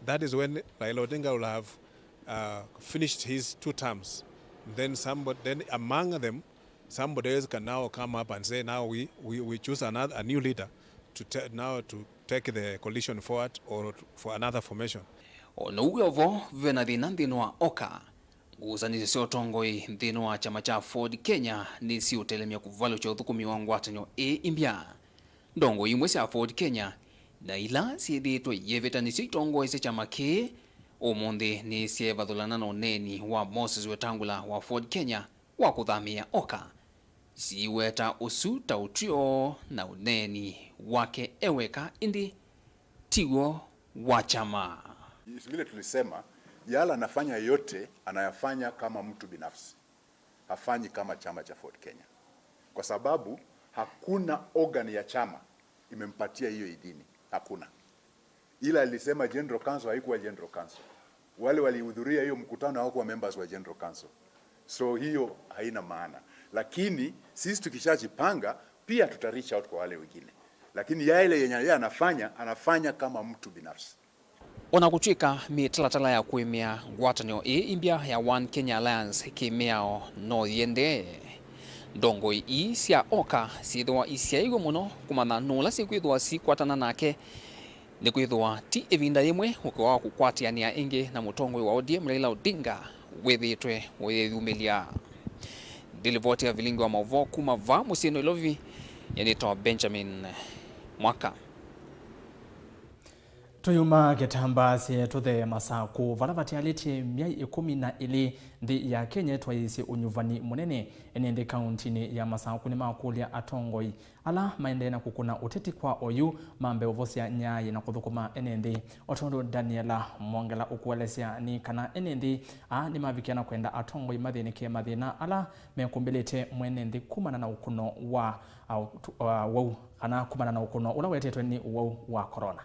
That is when Raila Odinga will have uh, finished his two terms. Then somebody, then among them, somebody else can now come up and say, now we, we, we choose another, a new leader to te- now to take the coalition forward or for another formation. O na ũu wĩ o vo, ve na thĩna nthĩnĩ wa OKA. Ngusanĩsyo sya ũtongoi nthĩnĩ wa kyama kya Ford Kenya nĩsiũtelemya kũvalũkya ũthũkũmi wa ngwatanĩo ĩĩ ĩmbya. Ndongoi imwe sya Ford Kenya na ila syĩthĩĩtwe iyĩvĩta nĩsyo itongoesye kyama kĩĩ ũmũnthĩ nĩsyeevathũlana na ũneeni wa Moses Wetangula wa Ford Kenya wa kũthamĩĩa OKA, siiweta ũsu ta ũtw'ĩo na ũneeni wake e weka, ĩndĩ tiw'o wa kyama. Vile tulisema, yala anafanya yote anayafanya kama mtu binafsi, hafanyi kama chama cha Ford Kenya, kwa sababu hakuna organ ya chama imempatia hiyo idhini, hakuna. Ila alisema General Council haikuwa General Council. Wale walihudhuria hiyo mkutano hawakuwa members wa General Council. So hiyo haina maana. Lakini sisi tukishajipanga, pia tuta reach out kwa wale wengine. Lakini yale yenye yeye anafanya, anafanya kama mtu binafsi. O na kũtw'ĩka mĩtalatala ya kũĩmĩa ngwatanĩo ĩĩ ĩmbya ya One Kenya Alliance kĩmĩao no yĩendee, ndongoi ii sya OKA syĩthĩwa isyaĩw'e mũno kũmanya nũũ ũla syĩkwĩthĩwa sikwatana nake. Nĩkwĩthĩwa ti ĩvinda yĩmwe ũkĩ wa kũkwatĩanĩa ĩngĩ na mũtongoi wa O D M Raila Odinga wĩthĩĩtwe ũyĩyumĩlya. Ndilivoti ya vilingi wa maũvoo kuma vaa mũsyĩ Nairobi, nĩtawa Benjamin Mwaka. Tũyuma kĩtambaa syetu the Masakũ, vala vatialĩtye myai ĩkũmi na ĩlĩ nthĩ ya Kenya ĩtwaĩĩsye ũnyuvani mũnene. Ene nthĩ kauntinĩ ya Masakũ nĩmakũlya atongoi ala maendee na kũkũna ũteti kwa oyu mambe ũvosya nyaaĩ na kũthũkũma ene nthĩ, o tondũ Daniela Mwongela ũkũelesya nĩ kana ene nthĩ aa nĩmavikĩa na kwenda atongoi mathĩnĩkĩe mathĩna ala mekũmbĩlĩte mwene nthĩ kumana na ũkũno wa, a, ũtu- a, wau, kana kumana na ũkũno ũla wetetwe nĩ ũwau wa corona.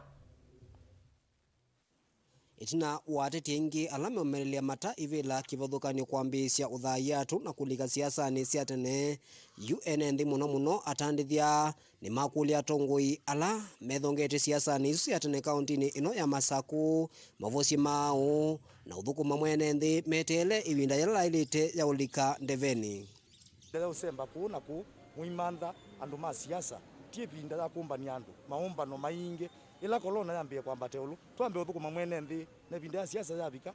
Ĩtina wa ateti aingĩ ala meũmĩlĩlya mata ivĩla kĩvathũkany'o kwambĩĩsya ũthayĩatũ na kũlika siasanĩ sya tene, yu ene nthĩ mũno mũno atandĩthya nĩmakũlya atongoi ala methongete siasanĩ isu sya tene kauntinĩ ĩno ya Masakũ mavosye maaũ na ũthũkũma mwene nthĩ meteele ĩvinda yĩla yaĩlĩte ya ũlika ndevenĩ. Ĩvinda ya ũsemba kũũ na kũũ, mũimantha andũ ma siasa, ti ĩvinda ya kũmbany'a andũ maũmbano maingĩ. Ĩla kolona yambĩĩe kwambata ĩũlũ, twambe ũthũkũma mwene nthĩ, na ĩvinda ya siasa yavika,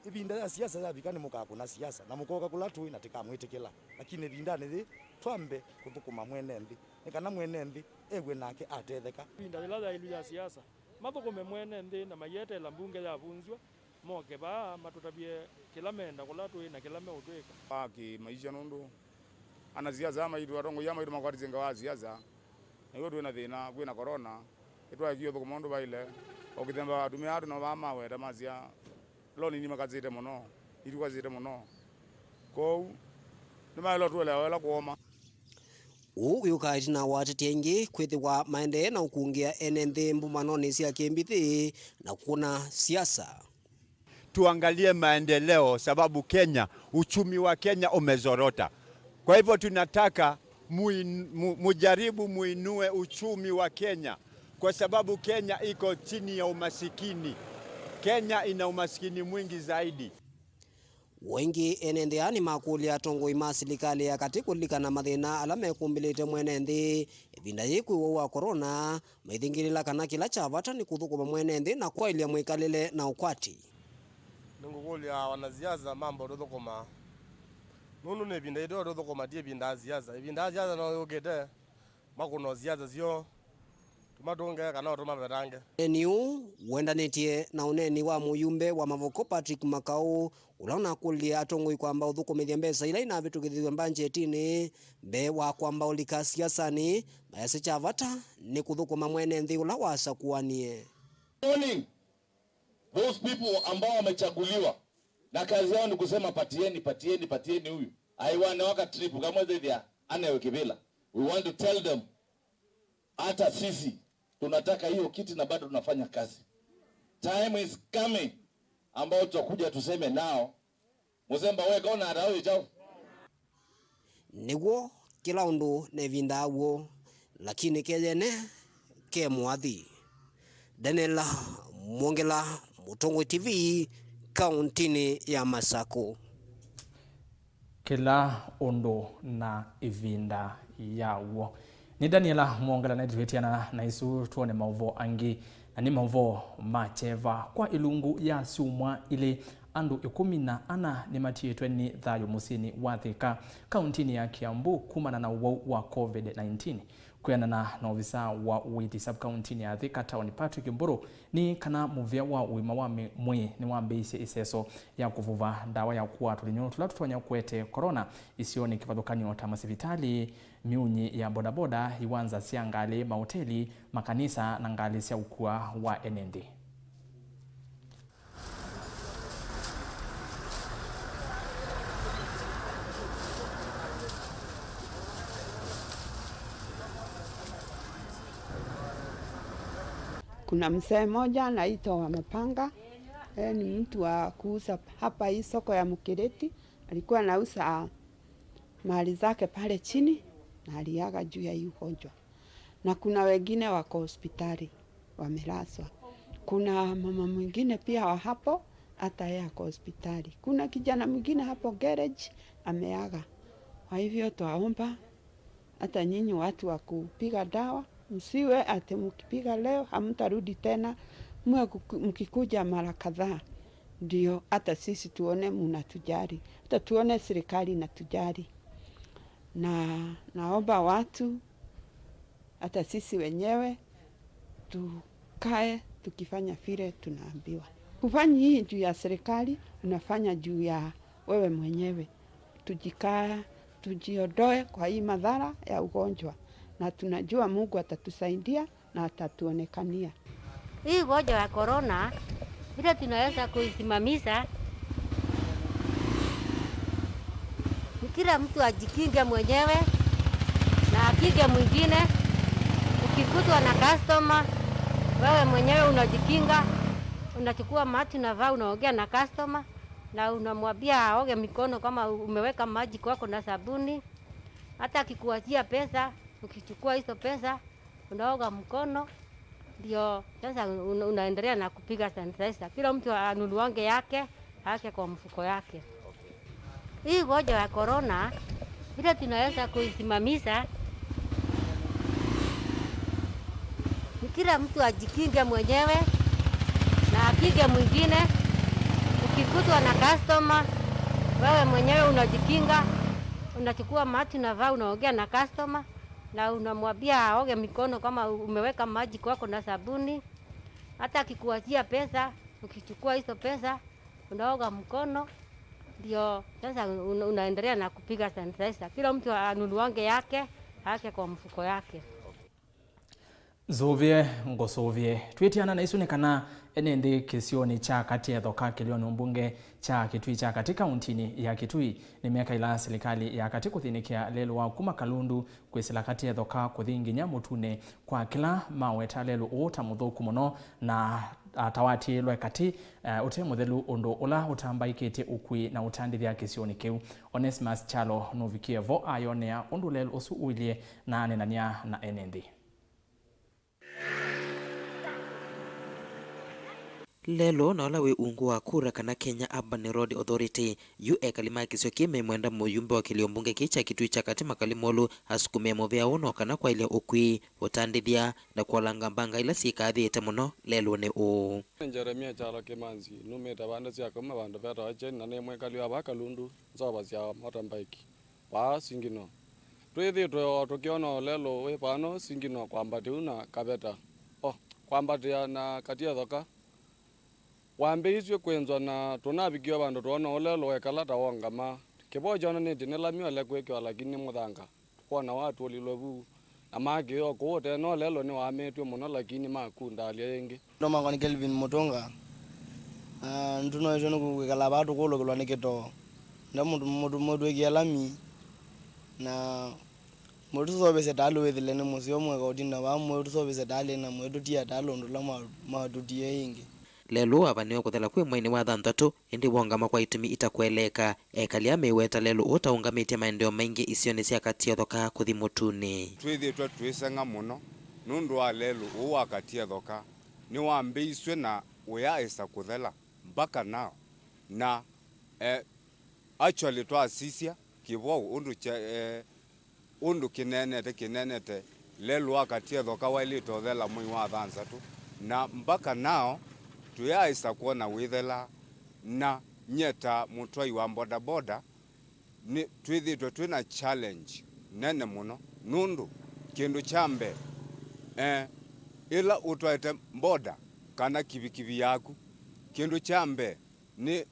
ĩvinda ya siasa yavika nĩmũkakũna siasa, na mũkoka kũla tũĩ na tĩkamwĩtĩkĩla. Lakini ĩvindanĩ yĩĩ, twambe kũthũkũma mwene nthĩ, nĩ kana mwene nthĩ ew'e nake atetheka. Ĩvinda yĩla yaĩlu ya siasa, mathũkũme mwene nthĩ na maieteela mbunge yavunzw'a, moke vaa matũtavye kĩla menda, kũla tũĩ na kĩla meũtwĩka. Wa kĩ-maisha, nũndũ anasiasa aa maitũ, atongoi aa maitũ makwatisye ngewa ya siasa, na yu twĩ na thĩna, kwĩ na corona, ĩtwaekie ũthũkũma ũndũ vaĩle. O kĩthemba atumĩa aa twĩ nao vaa maweta masya, loni nĩmakasĩte mũno, itukasĩte mũno. Kwoou nĩmaĩlwa tũelewa ĩla kũoma. Ũu wĩũkaa ĩtina wa ateti aingĩ kwĩthĩwa maendee na ũkungĩa ene nthĩ mbũmbanonĩ sya kĩmbithĩ na kũna siasa. Tuangalie maendeleo, sababu Kenya, uchumi wa Kenya umezorota. Kwa hivyo tunataka muin- mu- mujaribu muinue uchumi wa Kenya, kwa sababu Kenya iko chini ya umasikini. Kenya ina umasikini mwingi zaidi. Ũũ ĩngĩ, ene nthĩ aa nĩmakũlya atongoi ma silikalĩ ya katĩ kũlilikana mathĩna ala mekũmbĩlĩte mwene nthĩ ĩvinda yĩĩ kwĩ ũwau wa corona, maithingĩlĩla kana kĩla kya vata nĩ kũthũkũma mwene nthĩ na kwaĩlya mwĩkalĩle na ũkwati. Nĩngũkũlya wanasiasa mambe ũtũthũkũma, nũndũ nĩ ĩvinda yĩtũ ya ũtũthũkũma, ti ĩvinda ya siasa. Ĩvinda ya siasa no yũkĩte, makũna siasa syoo. Tũmatũnge kana ũtũmavetange. Ũneeni ũũ wendanĩtye na ũneeni wa mũyumbe wa Mavoko Patrick Makau, ũla ũnakũlilye atongoi kwamba ũthũkũmĩthya mbesa ila inavĩtũkĩthw'e mbanjetinĩ mbee wa kwamba ũlika siasanĩ, mayasya kya vata nĩ kũthũkũma mwene nthĩ ũla wasakũanie. Warning those people ambao wamechaguliwa na kazi yao ni kusema patieni, patieni, patieni huyu. Aiwanewaka trip kamwe thethia anewe kivila. We want to tell them, hata sisi tunataka hiyo kiti na bado tunafanya kazi. Time is coming ambao tutakuja tuseme nao, Musemba weka ona hata huyu chao. Nĩw'o, kĩla ũndũ na ĩvinda w'o, lakini keyene ke mwathi. Daniel Mwongela, Mũtongoi T V, kauntinĩ ya Masakũ. Kĩla ũndũ na ĩvinda yaw'o. Nĩ Daniela Mwongela naitũĩtiana na isu twone maũvoo angĩ, na nĩ maũvoo ma kyeva. Kwa ĩlungu ya syumwa ilĩ, andũ ĩkũmi na ana nĩmatiĩtwe nĩ thayũ mũsyĩnĩ wa Thika, kauntinĩ ya Kiambu, kumana na ũwau wa COVID nineteen. Kwĩanana na ovisa wa ũiiti sub-kauntinĩ ya Thika Town, Patrick Mburu, nĩ kana mũvĩa wa ũima wa mĩ-, mwĩĩ nĩwambĩĩisye ĩseso ya kũvuva ndawa ya kũaa tũlinyũ tũla tũtonya kũete korona isionĩ kĩvathũkany'o ta masivitalĩ, myunyĩ ya bodaboda, iwanza sya ngalĩ, maoteli, makanisa, na ngalĩ sya ũkua wa ene nthĩ. Kuna mzee mmoja anaitwa wa Mapanga. Yeye ni mtu wa kuuza hapa hii soko ya Mukireti. Alikuwa anauza mali zake pale chini na aliaga juu ya hii ugonjwa. Na kuna wengine wako hospitali wamelazwa. Kuna mama mwingine pia wa hapo, hata yeye ako hospitali. Kuna kijana mwingine hapo garage ameaga. Kwa hivyo twaomba hata nyinyi watu wa kupiga dawa, msiwe ati mkipiga leo hamtarudi tena, mwe kuku-, mkikuja mara kadhaa, ndio hata sisi tuone mnatujali, hata tuone serikali inatujali. Na naomba watu, hata sisi wenyewe, tukae tukifanya vile tunaambiwa. Hufanyi hii juu ya serikali, unafanya juu ya wewe mwenyewe. Tujikaya, tujiondoe kwa hii madhara ya ugonjwa, na tunajua Mungu atatusaidia na atatuonekania. Hii ugonjwa ya korona, vile tunaweza kuisimamisha ni kila mtu ajikinge mwenyewe na akinge mwingine. Ukikutwa na customer, wewe mwenyewe unajikinga, unachukua maji unavaa, unaongea na customer na unamwambia aoge mikono kama umeweka maji kwako na sabuni. Hata akikuachia pesa, ukichukua hizo pesa, unaoga mkono, ndio sasa una-, unaendelea na kupiga sanitizer. Kila mtu anunuange yake, aweke kwa mfuko yake. Hii ugonjwa ya korona, vile tunaweza kuisimamisha ni kila mtu ajikinge mwenyewe na akinge mwingine. Ukikutwa na customer, wewe mwenyewe unajikinga, unachukua maji unavaa, unaongea na customer na unamwambia aoge mikono kama umeweka maji kwako na sabuni. Hata akikuachia pesa, ukichukua hizo pesa, unaoga mkono, ndio sasa una-, unaendelea na kupiga sanitizer. Kila mtu anunuange yake, aweke kwa mfuko yake. Nzũvĩe, ngũsũvĩe. Twĩtiana na isu nĩ kana ene nthĩ kĩsionĩ kya Katietho ka kĩlĩonĩ mbunge kya Kitui kya Katĩ kauntinĩ ya Kitui nĩmekaĩla silikalĩ ya katĩ kũthĩnĩkĩa lelũ wa kuma Kalundu kwĩsĩla Katietho ka kũthi nginya Mũtune, kwa kĩla maweta lelũ ũũ ta mũthũku mũno na, ah, ta watĩĩlwe katĩ, eh, ũte mũthelu, ũndũ ũla ũtambaĩkĩtye ũkui na ũtandĩthya kĩsionĩ kĩu. Onesimus Kyalo nũvikie vo ayonea ũndũ lelũ ũsu ũilyĩ na aneenany'a na ene nthĩ. Lelũ na ũla wĩ ungu wa kura kana Kenya Urban Road Authority, yu ekali ma kĩsio kĩĩ memwenda mũyumbe wa kĩlio mbunge kĩĩ kya Kitui kya Katĩ Makali Molu asukumĩe mũvĩa ũũ no kana kwaĩlya ũkui, ũtandĩthya, na kũolanga mbanga ila syĩkaathĩĩte mũno lelũnĩ ũũ. Jeremia Kyalo Kĩmanzi, numĩte vandũ sya kuma vandũ vetawa Kyeni na nĩ mwĩkali wa vaa Kalundu, nzovasya motorbike vaa Sigino. Twĩthĩĩtwe o tũkĩona ũlelũ wĩ vano Sigino kwambatĩu na Kaveta. kwambatĩa na Katiethoka wambĩĩisye kwĩnzwa, na tũnavikie vandũ twoona ũlelũ wekala ta wongama. Kĩvoo kyonanĩtye nĩ lami ole kwĩkĩwa, lakini nĩ mũthanga. Kwona watũlilwe vu, na makĩo kũu ũtene ũlelũ nĩwaamĩtw'e mũno, lakini makundalya ĩngĩ. Ĩtwa makwa nĩ Kelvin Mũtũnga. Na nĩtũnoetwe nĩ kwĩkala vaa tũkũlũkĩlwa nĩ kĩtoo. Nda mũndũ mũndũ mũtwĩkĩa lami, na mũtũseũvĩsye taalĩ wĩthĩle nĩ mũseo mweka ũtinda vaa, mũtũseũvĩsye taalĩ na mũtũtia taalĩ ũndũ ũla ma- matũtie ĩngĩ. Lelũ ũũ wavaniwe kũthela kwĩ mweinĩ wa thanthatũ, ĩndĩ wongama kwa itumi itakũeleeka. Ekali aa meiweta lelũ ũũ ta ũũngamĩtye maendeeo maingĩ isionĩ sya Katiethoka kũthi Mũtunĩ. Twĩthĩĩtwe twĩseng'a mũno nũndũ wa lelũ ũũ wa Katiethoka nĩwambĩĩisw'e na ũyaaĩsa kũthela mbaka nao. Na, eh, actually twasisya kĩvoo ũndũ kya, eh, ũndũ kĩneenete, kĩneenete lelũ wa Katiethoka waĩlĩte ũthela mwei wa thanthatũ, na mbaka nao tũyaaĩsa kwona wĩthela. Na nyie ta mũtwai wa bodaboda, nĩ twĩthĩĩtwe twĩ na challenge nene mũno, nũndũ kĩndũ kya mbee, eh, ĩla ũtwaĩte boda kana kivikivi yaku, kĩndũ kya mbee nĩ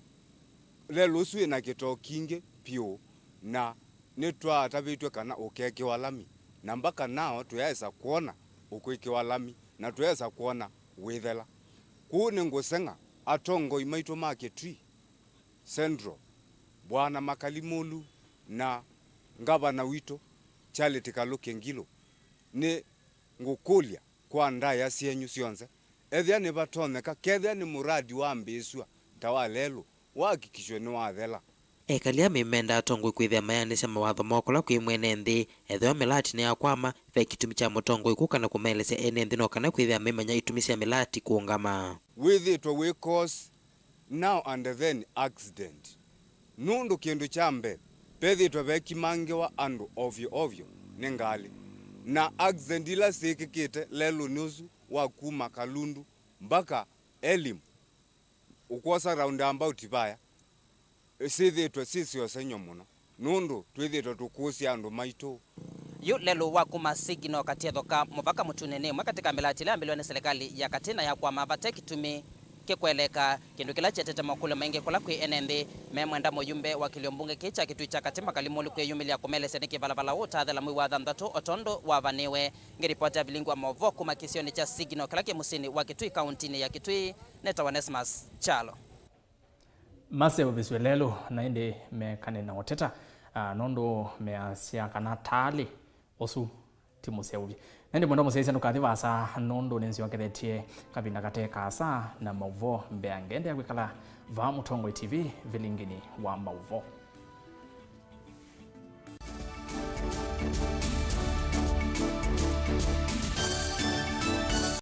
lelũ ũsu wĩ na kĩtoo kingĩ vyũ, na nĩtwatavĩtw'e kana ũkekĩwa lami, na mbaka nao tũyaĩsa kwona ũkwĩkĩwa lami, na tũyaĩsa kwona wĩthela. Kwoou nĩngũseng'a atongoi maitũ ma Kitui Central, Bwana Makali Mulu na ngavana witũ Charity Kaluki Ngilu, nĩngũkũlya kwa ndaĩa syenyu syonthe, ethĩa nĩvatonyeka, kethĩa nĩ mũradi wambĩĩsw'a ta wa lelũ, wahakikishwe nĩwathela. Ekali aa mĩmenda atongoi kwĩthĩa mayaanĩsya mawatho moo kũla kwĩ mwene nthĩ. Ethĩwa mĩlati nĩyakwama, ve kĩtumi kya mũtongoi kũka na kũmaelesya ene nthĩ no kana kwĩthĩa maimanya itumi sya mĩlati kũũngama. Wĩthĩĩtwe wĩ cause now and then accident. Nũndũ kĩndũ kya mbee, vethĩĩtwe vekimangĩwa andũ ovyo ovyo nĩ ngalĩ. Na accident ila syĩkĩkĩte lelũnĩ ũsu wa kuma Kalundu mpaka Elim, ũkwosa roundabout vaya, syĩthĩĩtwe syĩ syosenyw'a mũno, nũndũ twĩthĩĩtwe tũkũsya andũ maitũ. Yu lelũ wa kuma Sigino Katiethoka mũvaka Mũtunĩ nĩ ĩmwe katĩ ka mĩlati ĩla yambĩlĩwe nĩ silikalĩ ya katĩ na yakwama vate kĩtumi kĩkũeleeka, kĩndũ kĩla kĩetete makũlyo maingĩ kũla kwĩ ene nthĩ memwenda mũyumbe wa kĩlio mbunge kĩĩ kya Kitui kya Katĩ Makali Mulu kwĩyumĩlya kũmelesya nĩkĩ valavala ũũ ũtathela mwei wa thanthatũ o tondũ wavanĩwe. Ngĩripota Vilingi wa Maũvoo kuma kĩsionĩ kya Sigino kĩla kĩ mũsyĩnĩ wa Kitui kauntinĩ ya Kitui, nĩtawa Onesmus Kyalo. Maseũvĩsw'e lelũ na ĩndĩ mekane na ũteta, ah, nũndũ measya kana taalĩ ũsu ti mũseũvye. Na ĩndĩ mwendwa mũsyaĩĩsya ndũkathi vaasa nũndũ nĩnzyokethetye kavinda kate kaasa na maũvoo mbeange. Endeea kwĩkala vaa Mũtongoi T V, vilingini wa maũvoo.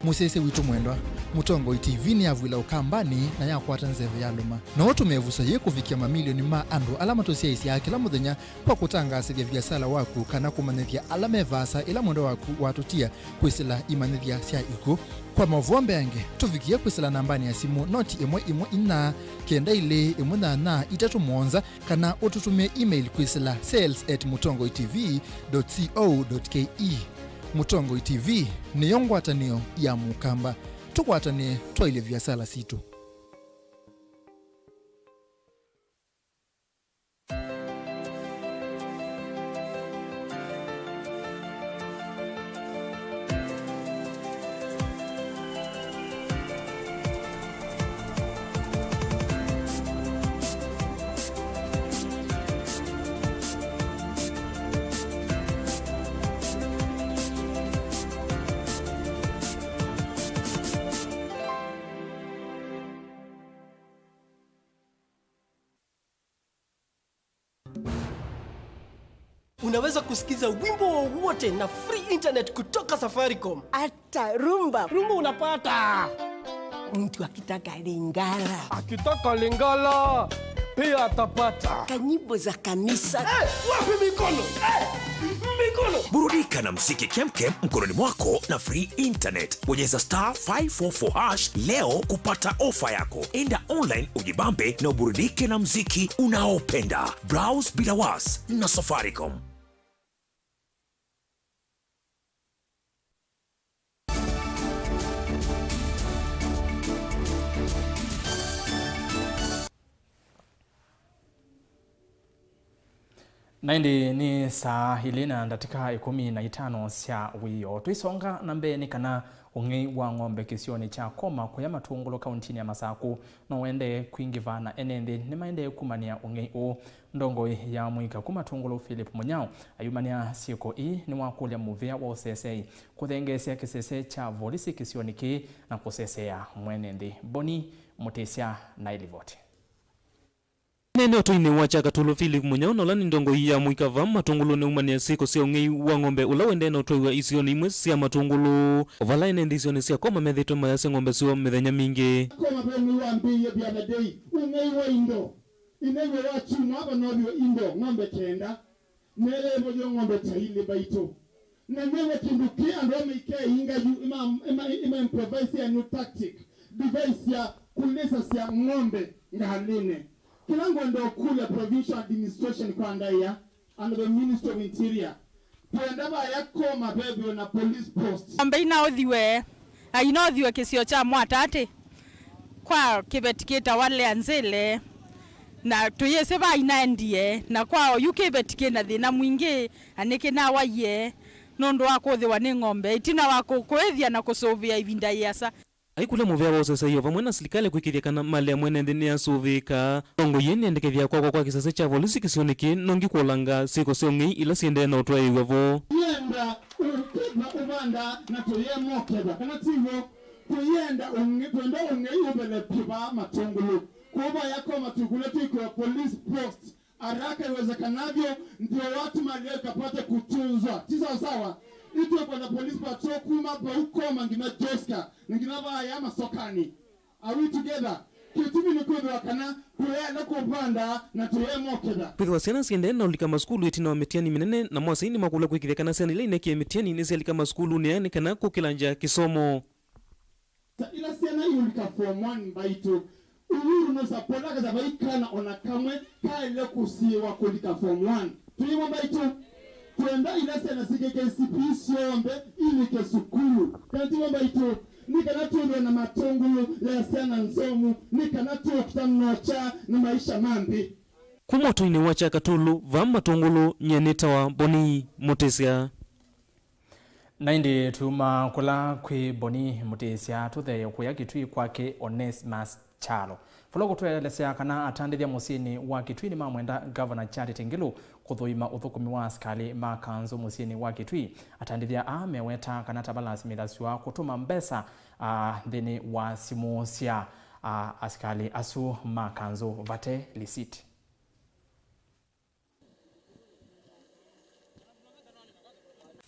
Mũsyaĩĩsya witũ mwendwa, Mũtongoi T V nĩyavw'ĩla ũkambanĩ na yakwata nzeve yalũma. No ũtũmĩe ĩvuso yĩĩ kũvikĩa mamilioni ma andũ ala matũsyaĩĩsyaa kĩla mũthenya kwa kũtangaasĩthya viasala waku kana kũmanyĩthya ala me vaasa ĩla mwendwa waku watũtia kwĩsĩla imanyĩthya sya ikw'ũ. Kwa maũvoo mbeange, tũvikĩe kwĩsĩla nambanĩ ya simũ noti ĩmwe ĩmwe inya, kenda ilĩ ĩmwe nyanya itatũ mũonza, kana ũtũtũmĩe email kwĩsĩla sales at mũtongoi T V dot co dot K E. Mũtongoi T V nĩyo ngwatanĩo ya Mũkamba. Tũkwatanĩe twaĩlye viasala sitũ. Unaweza kusikiza wimbo wowote na free internet kutoka Safaricom. Hata rumba. Rumba unapata. Mtu akitaka Lingala. Akitaka Lingala, pia atapata. Kanyimbo za kanisa. Eh, wapi mikono? Eh, mikono. Burudika na muziki kemkem mkononi mwako na free internet. Bonyeza star five four four hash leo kupata ofa yako. Enda online ujibambe na uburudike na muziki unaopenda. Browse bila was na Safaricom. Na ĩndĩ nĩ saa ilĩ na ndatĩka ĩkũmi na itano sya wĩoo. Tũisonga na mbee, nĩ kana ũng'ei wa ng'ombe kĩsionĩ kya Koma kũya Matũngũlũ kauntinĩ ya Masakũ no ũendee kwingĩva, na ene nthĩ nĩmaendee kumany'a ũng'ei ũũ. Ndongoi ya mũika kuma Matũngũlũ, Philip Mũnyao, ayumany'a syĩko ii nĩwakũlya mũvĩa wa ũseseei kũthengeesya kĩsese kya volisi kĩsionĩ kĩĩ na kũseseea mwene nthĩ. Boni Mũtĩsya na ĩlivoti. Nene ũtũinĩ wa Kyakatũlũ, Philip Mũnyao, na ũla nĩ ndongoi ya mũika va Matũngũlũ, nĩumanĩa syĩko sya ũng'ei wa ng'ombe ũla ũendee na ũtwaiwa isionĩ imwe sya Matũngũlũ, o vala ene nthĩ isionĩ sya Koma methĩĩtwe mayasya ng'ombe syoo mĩthenya mingĩ. Koma ve mwei wambĩĩie the other day, ũng'ei wa indo. Ĩnew'e wa kyumwa vanoviwe indo ng'ombe kenda. Nĩleevũlyo ng'ombe ta ilĩ mbaitũ. Na nĩw'e kĩndũ kĩ andũ amwe ikeinga yu ima, ima, ima improvise a new tactic, device ya kũlĩsasya ng'ombe ngalĩnĩ. Kĩla ngwenda ũkũlya provincial administration kwa ndaĩa and the Ministry of Interior, twenda vaya Koma vethĩwe na police post. Ng'ombe inaũthiwe, na inaũthiwe kĩsio kya Mwatatĩ kwa kĩveti kĩtawa Lea Nzĩle, na tũyĩsĩ va inaendie, na kwa oyu kĩveti kĩna thĩna mwingĩ, na nĩkĩnawaie nũndũ wa kũthĩwa nĩ ng'ombe ĩtina wa kũ-, kũĩthya na kũsũvĩa ĩvinda yĩasa. Aikũlya mũvĩa wa ũseseio vamwe na silikalĩ kwĩkĩthya kana malĩ ya mwene nthĩ nĩyasũvĩĩka. Ndongoi ĩĩ nĩendekethya kwakwa kwa kĩsese kya volisi kĩsionĩ kĩĩ nongi kũlanga syĩko sya ũng'ei ila siendee na ũtwaĩĩw'a vo. Yenda ũketha ũvanda na tũyemoketha, kana tiw'o? Tũyenda ũng'e-, twenda ũng'ei ũvele vyũ vaa Matũngũlũ. Kũu vaya Koma twĩkũlya twĩkĩwe police post haraka iwezekanavyo, ndio watu mali yao ikapate kutunzwa. Si sawa sawa? Itwe kwenda police patrol kuma vau Koma nginya Joska, na nginya vaya Masokani. Are we together? Kĩtumi nĩ kwĩthĩwa kana tũyaenda kũvanda na tũyemoketha. Kwĩthĩwa syana siendee na ũlika masukulu ĩtina wa mĩtiani mĩnene, na mwasyai nĩmakũlw'a kwĩkĩthya kana syana ila inekie mĩtiani nĩsyalika masukulunĩ aya nĩ kana kũkĩlangya kĩsomo. Ta ila syana iũlika form one mbaitũ, Uhuru nũsapota akasya vai kana ona kamwe kaĩle kũsiĩwa kũlika form one. Tũyĩmwe mbaitũ? Twenda ila syana syĩ K C P E syonthe ilike sukulu. Kana tiw'o mbaitũ? Nĩ kana twĩthĩwe na Matũngũlũ ya syana nzomu, nĩ kana tũũkita nokya na maisha ma nthĩ. Kuma ũtũinĩ wa Kyakatũlũ, vaa Matũngũlũ, nyie nĩtawa Boni Mũtĩsya. Na ĩndĩ tuma kũla kwĩ Boni Mũtĩsya, tũtheeye kũya Kitui kwake Onesmus Kyalo. Vala ũkũtũelesya kana atandĩthya mũsyĩnĩ wa Kitui nĩmamwenda Ngavana Charity Ngilu kũthũima ũthũkũmi wa asikalĩ ma kanzũ mũsyĩnĩ wa Kitui. Atandĩthya aa meweta kana tavalasi mĩthasw'a kũtũma mbesa, a, nthĩnĩ wa simũ sya, a, asikalĩ asu ma kanzũ vate lisiti.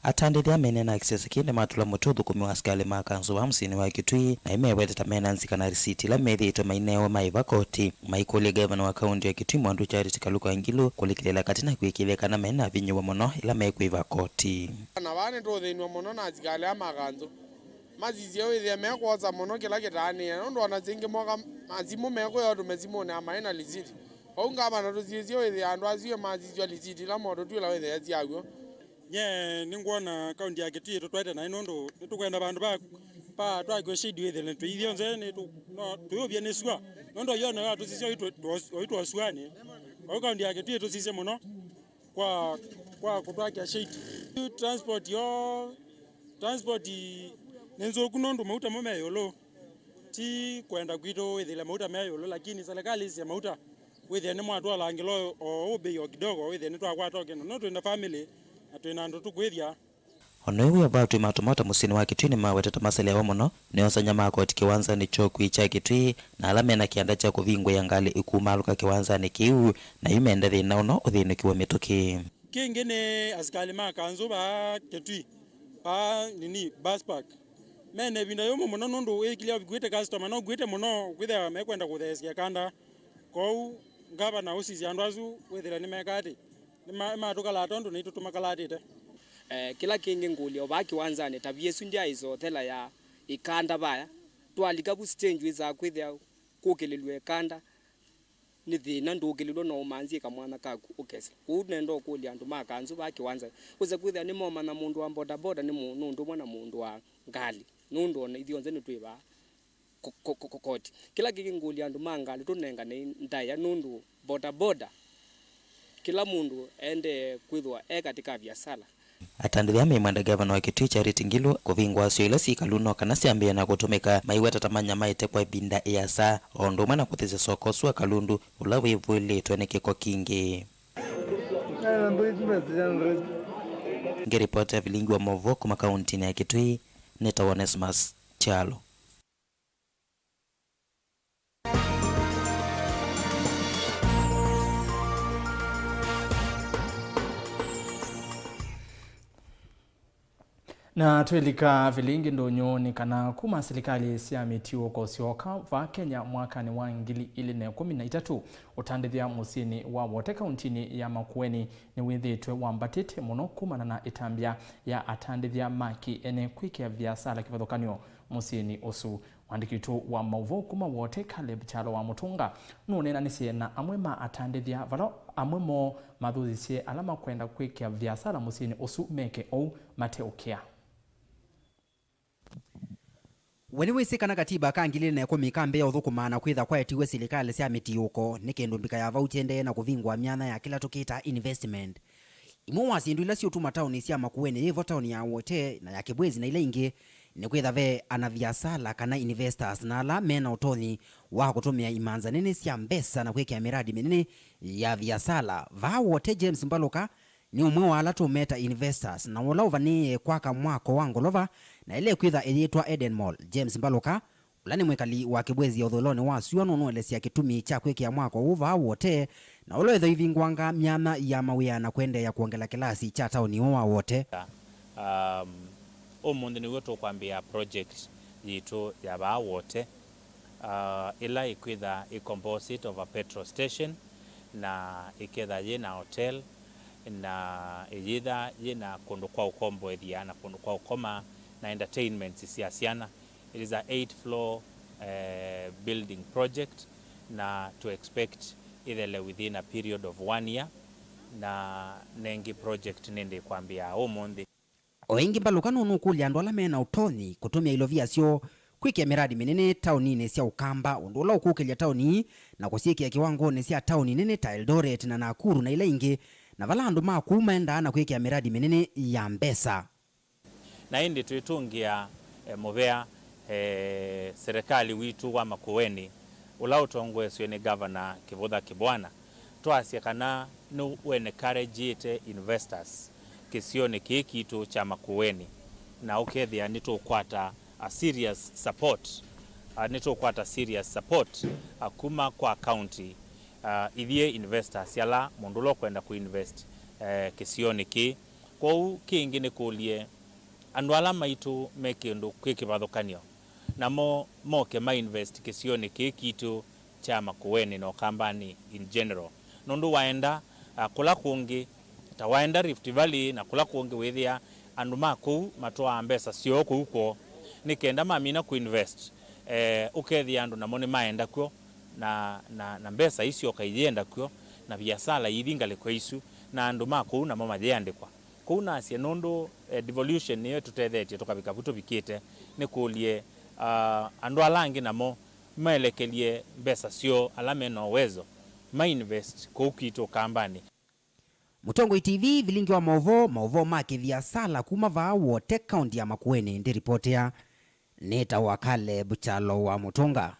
Atandĩthya menena kĩsese kĩĩ nĩmatũla mũtĩ ũthũkũmi wa asikalĩ ma kanzũ vaa mũsyĩnĩ wa Kitui, na ĩmeweteta mena nzika na risiti ila methĩĩtwe maineewe maĩva koti, maikũlya ngavana wa kaunti ya Kitui Mwandu Charity Kaluku Ngilu kũlikĩlĩla katĩ na kwĩkĩĩthya kana menavinyĩw'a mũno ĩla mekwĩva koti. Na vaa nĩtũũthĩnw'a mũno na asikalĩ aa ma kanzũ. Masisye wĩthĩe mekwosa mũno kĩla kĩtaanĩe, nũndũ ona syĩngĩ moka masimũ mekũya ũtũme simũnĩ na maĩ na lisiti. Kwoou ngavana tũsisye wĩthĩe andũ asu masisya lisiti ila motũtw'ĩla wĩthĩe syaw'o. Nyie nĩngwona kaunti ya Kitui ĩtũtwaĩte naĩ nũndũ nĩtũkwenda vandũ va, va twakĩwe shade wĩthĩe nĩtwĩ ithyonthe nĩtũ-, no, tũyũvya nĩ sua. Nũndũ yo nayo atũsisya oitũ, oitũ osuanĩ. Kwoou kaunti ya Kitui ĩtũsisye mũno kwa, kwa kũtwakĩa shade. Transport yo, transport nĩ nzũku nũndũ mauta mo me ĩũlũ. Ti kwenda kwitũ wĩthĩle mauta me ĩũlũ, lakini serikali ĩsisye mauta wĩthĩe nĩmwatwalangĩla o ũu bei o kidogo, wĩthĩe nĩtwakwata o kĩndũ. No twĩ na family na twĩ na andũ tũkwĩthya. O na ĩu wĩ o vaa twĩ matũmota mũsyĩnĩ wa Kitui nĩmawetete maselewa mũno nĩ osany'a ma koti kĩwanzanĩ kya ũkui kya Kitui, na ala mena kĩanda kya kũvingũĩa ngalĩ ikuumaalũka kĩwanzanĩ kĩu, na yu mende thĩna ũno ũthĩnũkiwe mĩtũkĩ. Kĩngĩ nĩ asikalĩ ma kanzũ vaa Kitui, vaa nini, bus park. Mena ĩvinda yũmũ mũno nũndũ wĩkilya ũkuĩte customer, no ũkuĩte mũno kwĩthĩa mekwenda kũtheesya kanda. Kwoou ngavana ũsisye andũ asu wĩthĩle nĩmekaa atĩ nĩma-, nĩmatũkalaa tondũ naitũ tũmakalatĩte. Eh, kĩla kĩngĩ ngũlya o vaa kĩwanzanĩ, tavia ĩsu ndyaĩsa ũthela ya ĩkanda vaya. Twalika vu stage wĩsaa kwĩthĩa kũkĩlĩlw'a ĩkanda nĩ thĩna, ndũkĩlĩlw'a no ũmanthie kamwana kaku ũkese. Kwoou nenda ũkũlya andũ ma kanzũ vaa kĩwanzanĩ, wĩsa kwĩthĩa nĩmomanya mũndũ wa bodaboda nĩ mũ-, nũndũ ũmwe na mũndũ wa ngalĩ, nũndũ ona ithyonthe nĩtwĩ vaa ko-, ko-, ko-, ko-, koti. Kĩla kĩngĩ ngũlya andũ ma ngalĩ tũnengane ndaĩa nũndũ bodaboda Kĩla mũndũ aendee kwĩthĩwa e katĩ ka viasala. Atandĩthya meimwenda ngavana wa Kitui Charity Ngilu kũvingũa syo ila syĩ kalu no kana syambĩĩe na kũtũmĩka, maiweta ta manyamaĩte kwa ĩvinda ĩasa, o ũndũ ũmwe na kũthesya soko ũsu wa Kalundu ũla wĩvũĩlĩtwe nĩ kĩko kingĩ. Ngĩripota vilingi wa maũvoo kuma kauntinĩ ya Kitui, nĩtawa Onesmus Kyalo. Na twĩlika vilingi ndũnyũ nĩ kana kuma silikalĩ sya mĩtiũko syoka vaa Kenya mwakanĩ wa ngili ilĩ na ĩkũmi na itatũ, ũtandĩthya mũsyĩnĩ wa Wote kauntinĩ ya Makueni nĩwĩthĩĩtwe wambatĩte mũno kumana na ĩtambya ya atandĩthya ma kĩ-ene kwĩkĩa viasala kĩvathũkany'o mũsyĩnĩ ũsu. Mwandĩki witũ wa maũvoo kuma Wote, Caleb Kyalo wa Mũtũnga, nũneenanisye na amwe ma atandĩthya vala amwe moo mathũsisye ala makwenda kwĩkĩa viasala mũsyĩnĩ ũsu meke ũu mateũkĩa. We nĩwĩsĩ kana katiba ka ngili ilĩ na ĩkũmi kambĩĩa ũthũkũmaa na kwĩtha kwaetiwe silikalĩ sya mĩtiũko? Nĩ kĩndũ mbika ya vau kĩendee na kũvingũa myanya ya kĩla tũkĩtaa investment. Imwe wa syĩndũ ila siũtuma taoni sya Makueni yĩvo taoni ya Wote na ya Kibwezi na ila ingĩ nĩ kwĩtha ve anaviasala kana investors na ala me na ũtonyi wa kũtũmĩa imanza nene sya mbesa na kwĩkĩa mĩradi mĩnene ya viasala. Vaa Wote, James Mbaluka nĩ ũmwe wa ala tũmeta investors na ũla ũvanĩĩe kwaka mwako wa ngolova na ĩla ĩkwĩtha ĩyĩtwa Eden Mall. James Mbaluka, ũla nĩ mwĩkali wa Kĩbwezi ya ũthũĩlonĩ wa syũa, nũnũelesya kĩtumi kya kwĩkĩa mwako ũũ vaa Wote, na ũla wĩthwa ivingũanga myanya ya mawĩa na kũendeea kwongela kĩlasi kya taoni ũũ wa Wote. Um, ũmũnthĩ nĩw'o tũkwambĩĩa project yitũ ya vaa Wote, uh, ĩla ĩkwĩtha ĩ composite of a petrol station, na ĩketha yĩ na hotel, na ĩyĩtha yĩ na kũndũ kwa ũkomboethya na kũndũ kwa ũkoma na entertainments sya syana. It is a eight floor, eh, building project, na to expect ĩthele within a period of one year, na nengi project nĩndĩkwambĩa ũmũnthĩ. O ĩngĩ, Mbaluka nũnũkũlya andũ ala me na ũtonyi kũtũmĩa ilovia syoo kwĩkĩa mĩradi mĩnene taoninĩ sya Ũkamba, ũndũ ũla ũkũkĩlya taoni ii na kũsyĩkĩa kĩwangonĩ sya taoni nene ta Eldoret na Nakuru na ila ingĩ, na vala andũ ma kũu maendaa na kwĩkĩa mĩradi mĩnene ya mbesa. Na ĩndĩ twĩtũngĩa, eh, mũvea, eh, serikali witũ wa Makueni, ũla ũtongoesw'e nĩ Gavana Kĩvũtha Kĩbwana, twasya kana nĩ ũencouragĩte investors kĩsionĩ kĩĩ kitũ kya Makueni, na ũkethĩa nĩtũkwata a serious support, ah, nĩtũkwata serious support, ah, kuma kwa county, ah, ithyĩ investors ala mũndũ ũla ũkwenda kũinvest, eh, kĩsionĩ kĩĩ. Kwoou kĩngĩ nĩkũlye andũ ala maitũ me kĩndũ kwĩ kĩvathũkany'o, namo moke ma invest kĩsionĩ kĩĩ kitũ kya Makueni na Ũkambanĩ in general. Nũndũ waenda, ah, kũla kũngĩ, ta waenda Rift Valley na kũla kũngĩ, wĩthĩa andũ ma kũu matwaa mbesa syoo kũu kwoo, nĩ kenda mamina kũinvest, eh, ũkethĩa andũ namo nĩmaenda kw'o, na, na, na mbesa isyoka iyenda kw'o, na viasala ithi ngalĩko isu, na andũ ma kũu namo mayĩandĩkwa. Kwoou nasye nũndũ, eh, devolution nĩyo ĩtũtethetye tũkavika vu tũvikĩte, nĩkũlye, ah, andũ ala angĩ namo maelekelye mbesa syoo ala me na ũwezo ma invest kũu kwitũ Ũkambanĩ. Mũtongoi T V, vilingi wa maũvoo, maũvoo ma kĩviasala kuma vaa Wote, kaunti ya Makueni, ndĩripotea. Nĩtawa Caleb Kyalo wa Mũtũnga.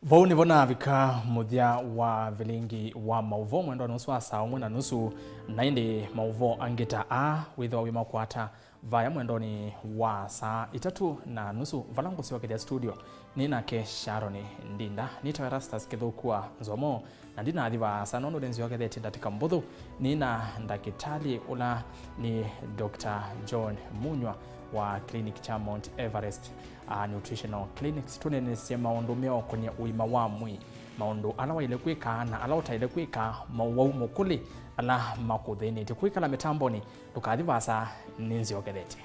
Vau nĩvo navika mũthya wa vilingi wa maũvoo mwendonĩ ũsu wa saa ũmwe na nusu, na ĩndĩ maũvoo angĩ ta aa wĩthĩwa wĩmakwata vaya mwendonĩ wa saa itatũ na nusu, vala ngũsyokethya studio nĩ nake Sharon Ndinda. Nĩtawa Erastus Kĩthũkua Nzomo, na ndinathi vaasa nũndũ nĩnzyokethetye ndatĩka mbũthũ. Nĩ na ndakĩtalĩ ũla nĩ Doctor John Munywa wa clinic kya Mount Everest, uh, Nutritional Clinics. Tũneenesye maũndũ meũkũny'a ũima wa mwĩĩ, maũndũ ala waĩle kwĩka na ala ũtaĩle kwĩka, maũwau, mũkũlĩ ala makũthĩnĩtye. Kwĩkala mĩtambonĩ, ndũkathi vaasa, nĩnzyokethetye.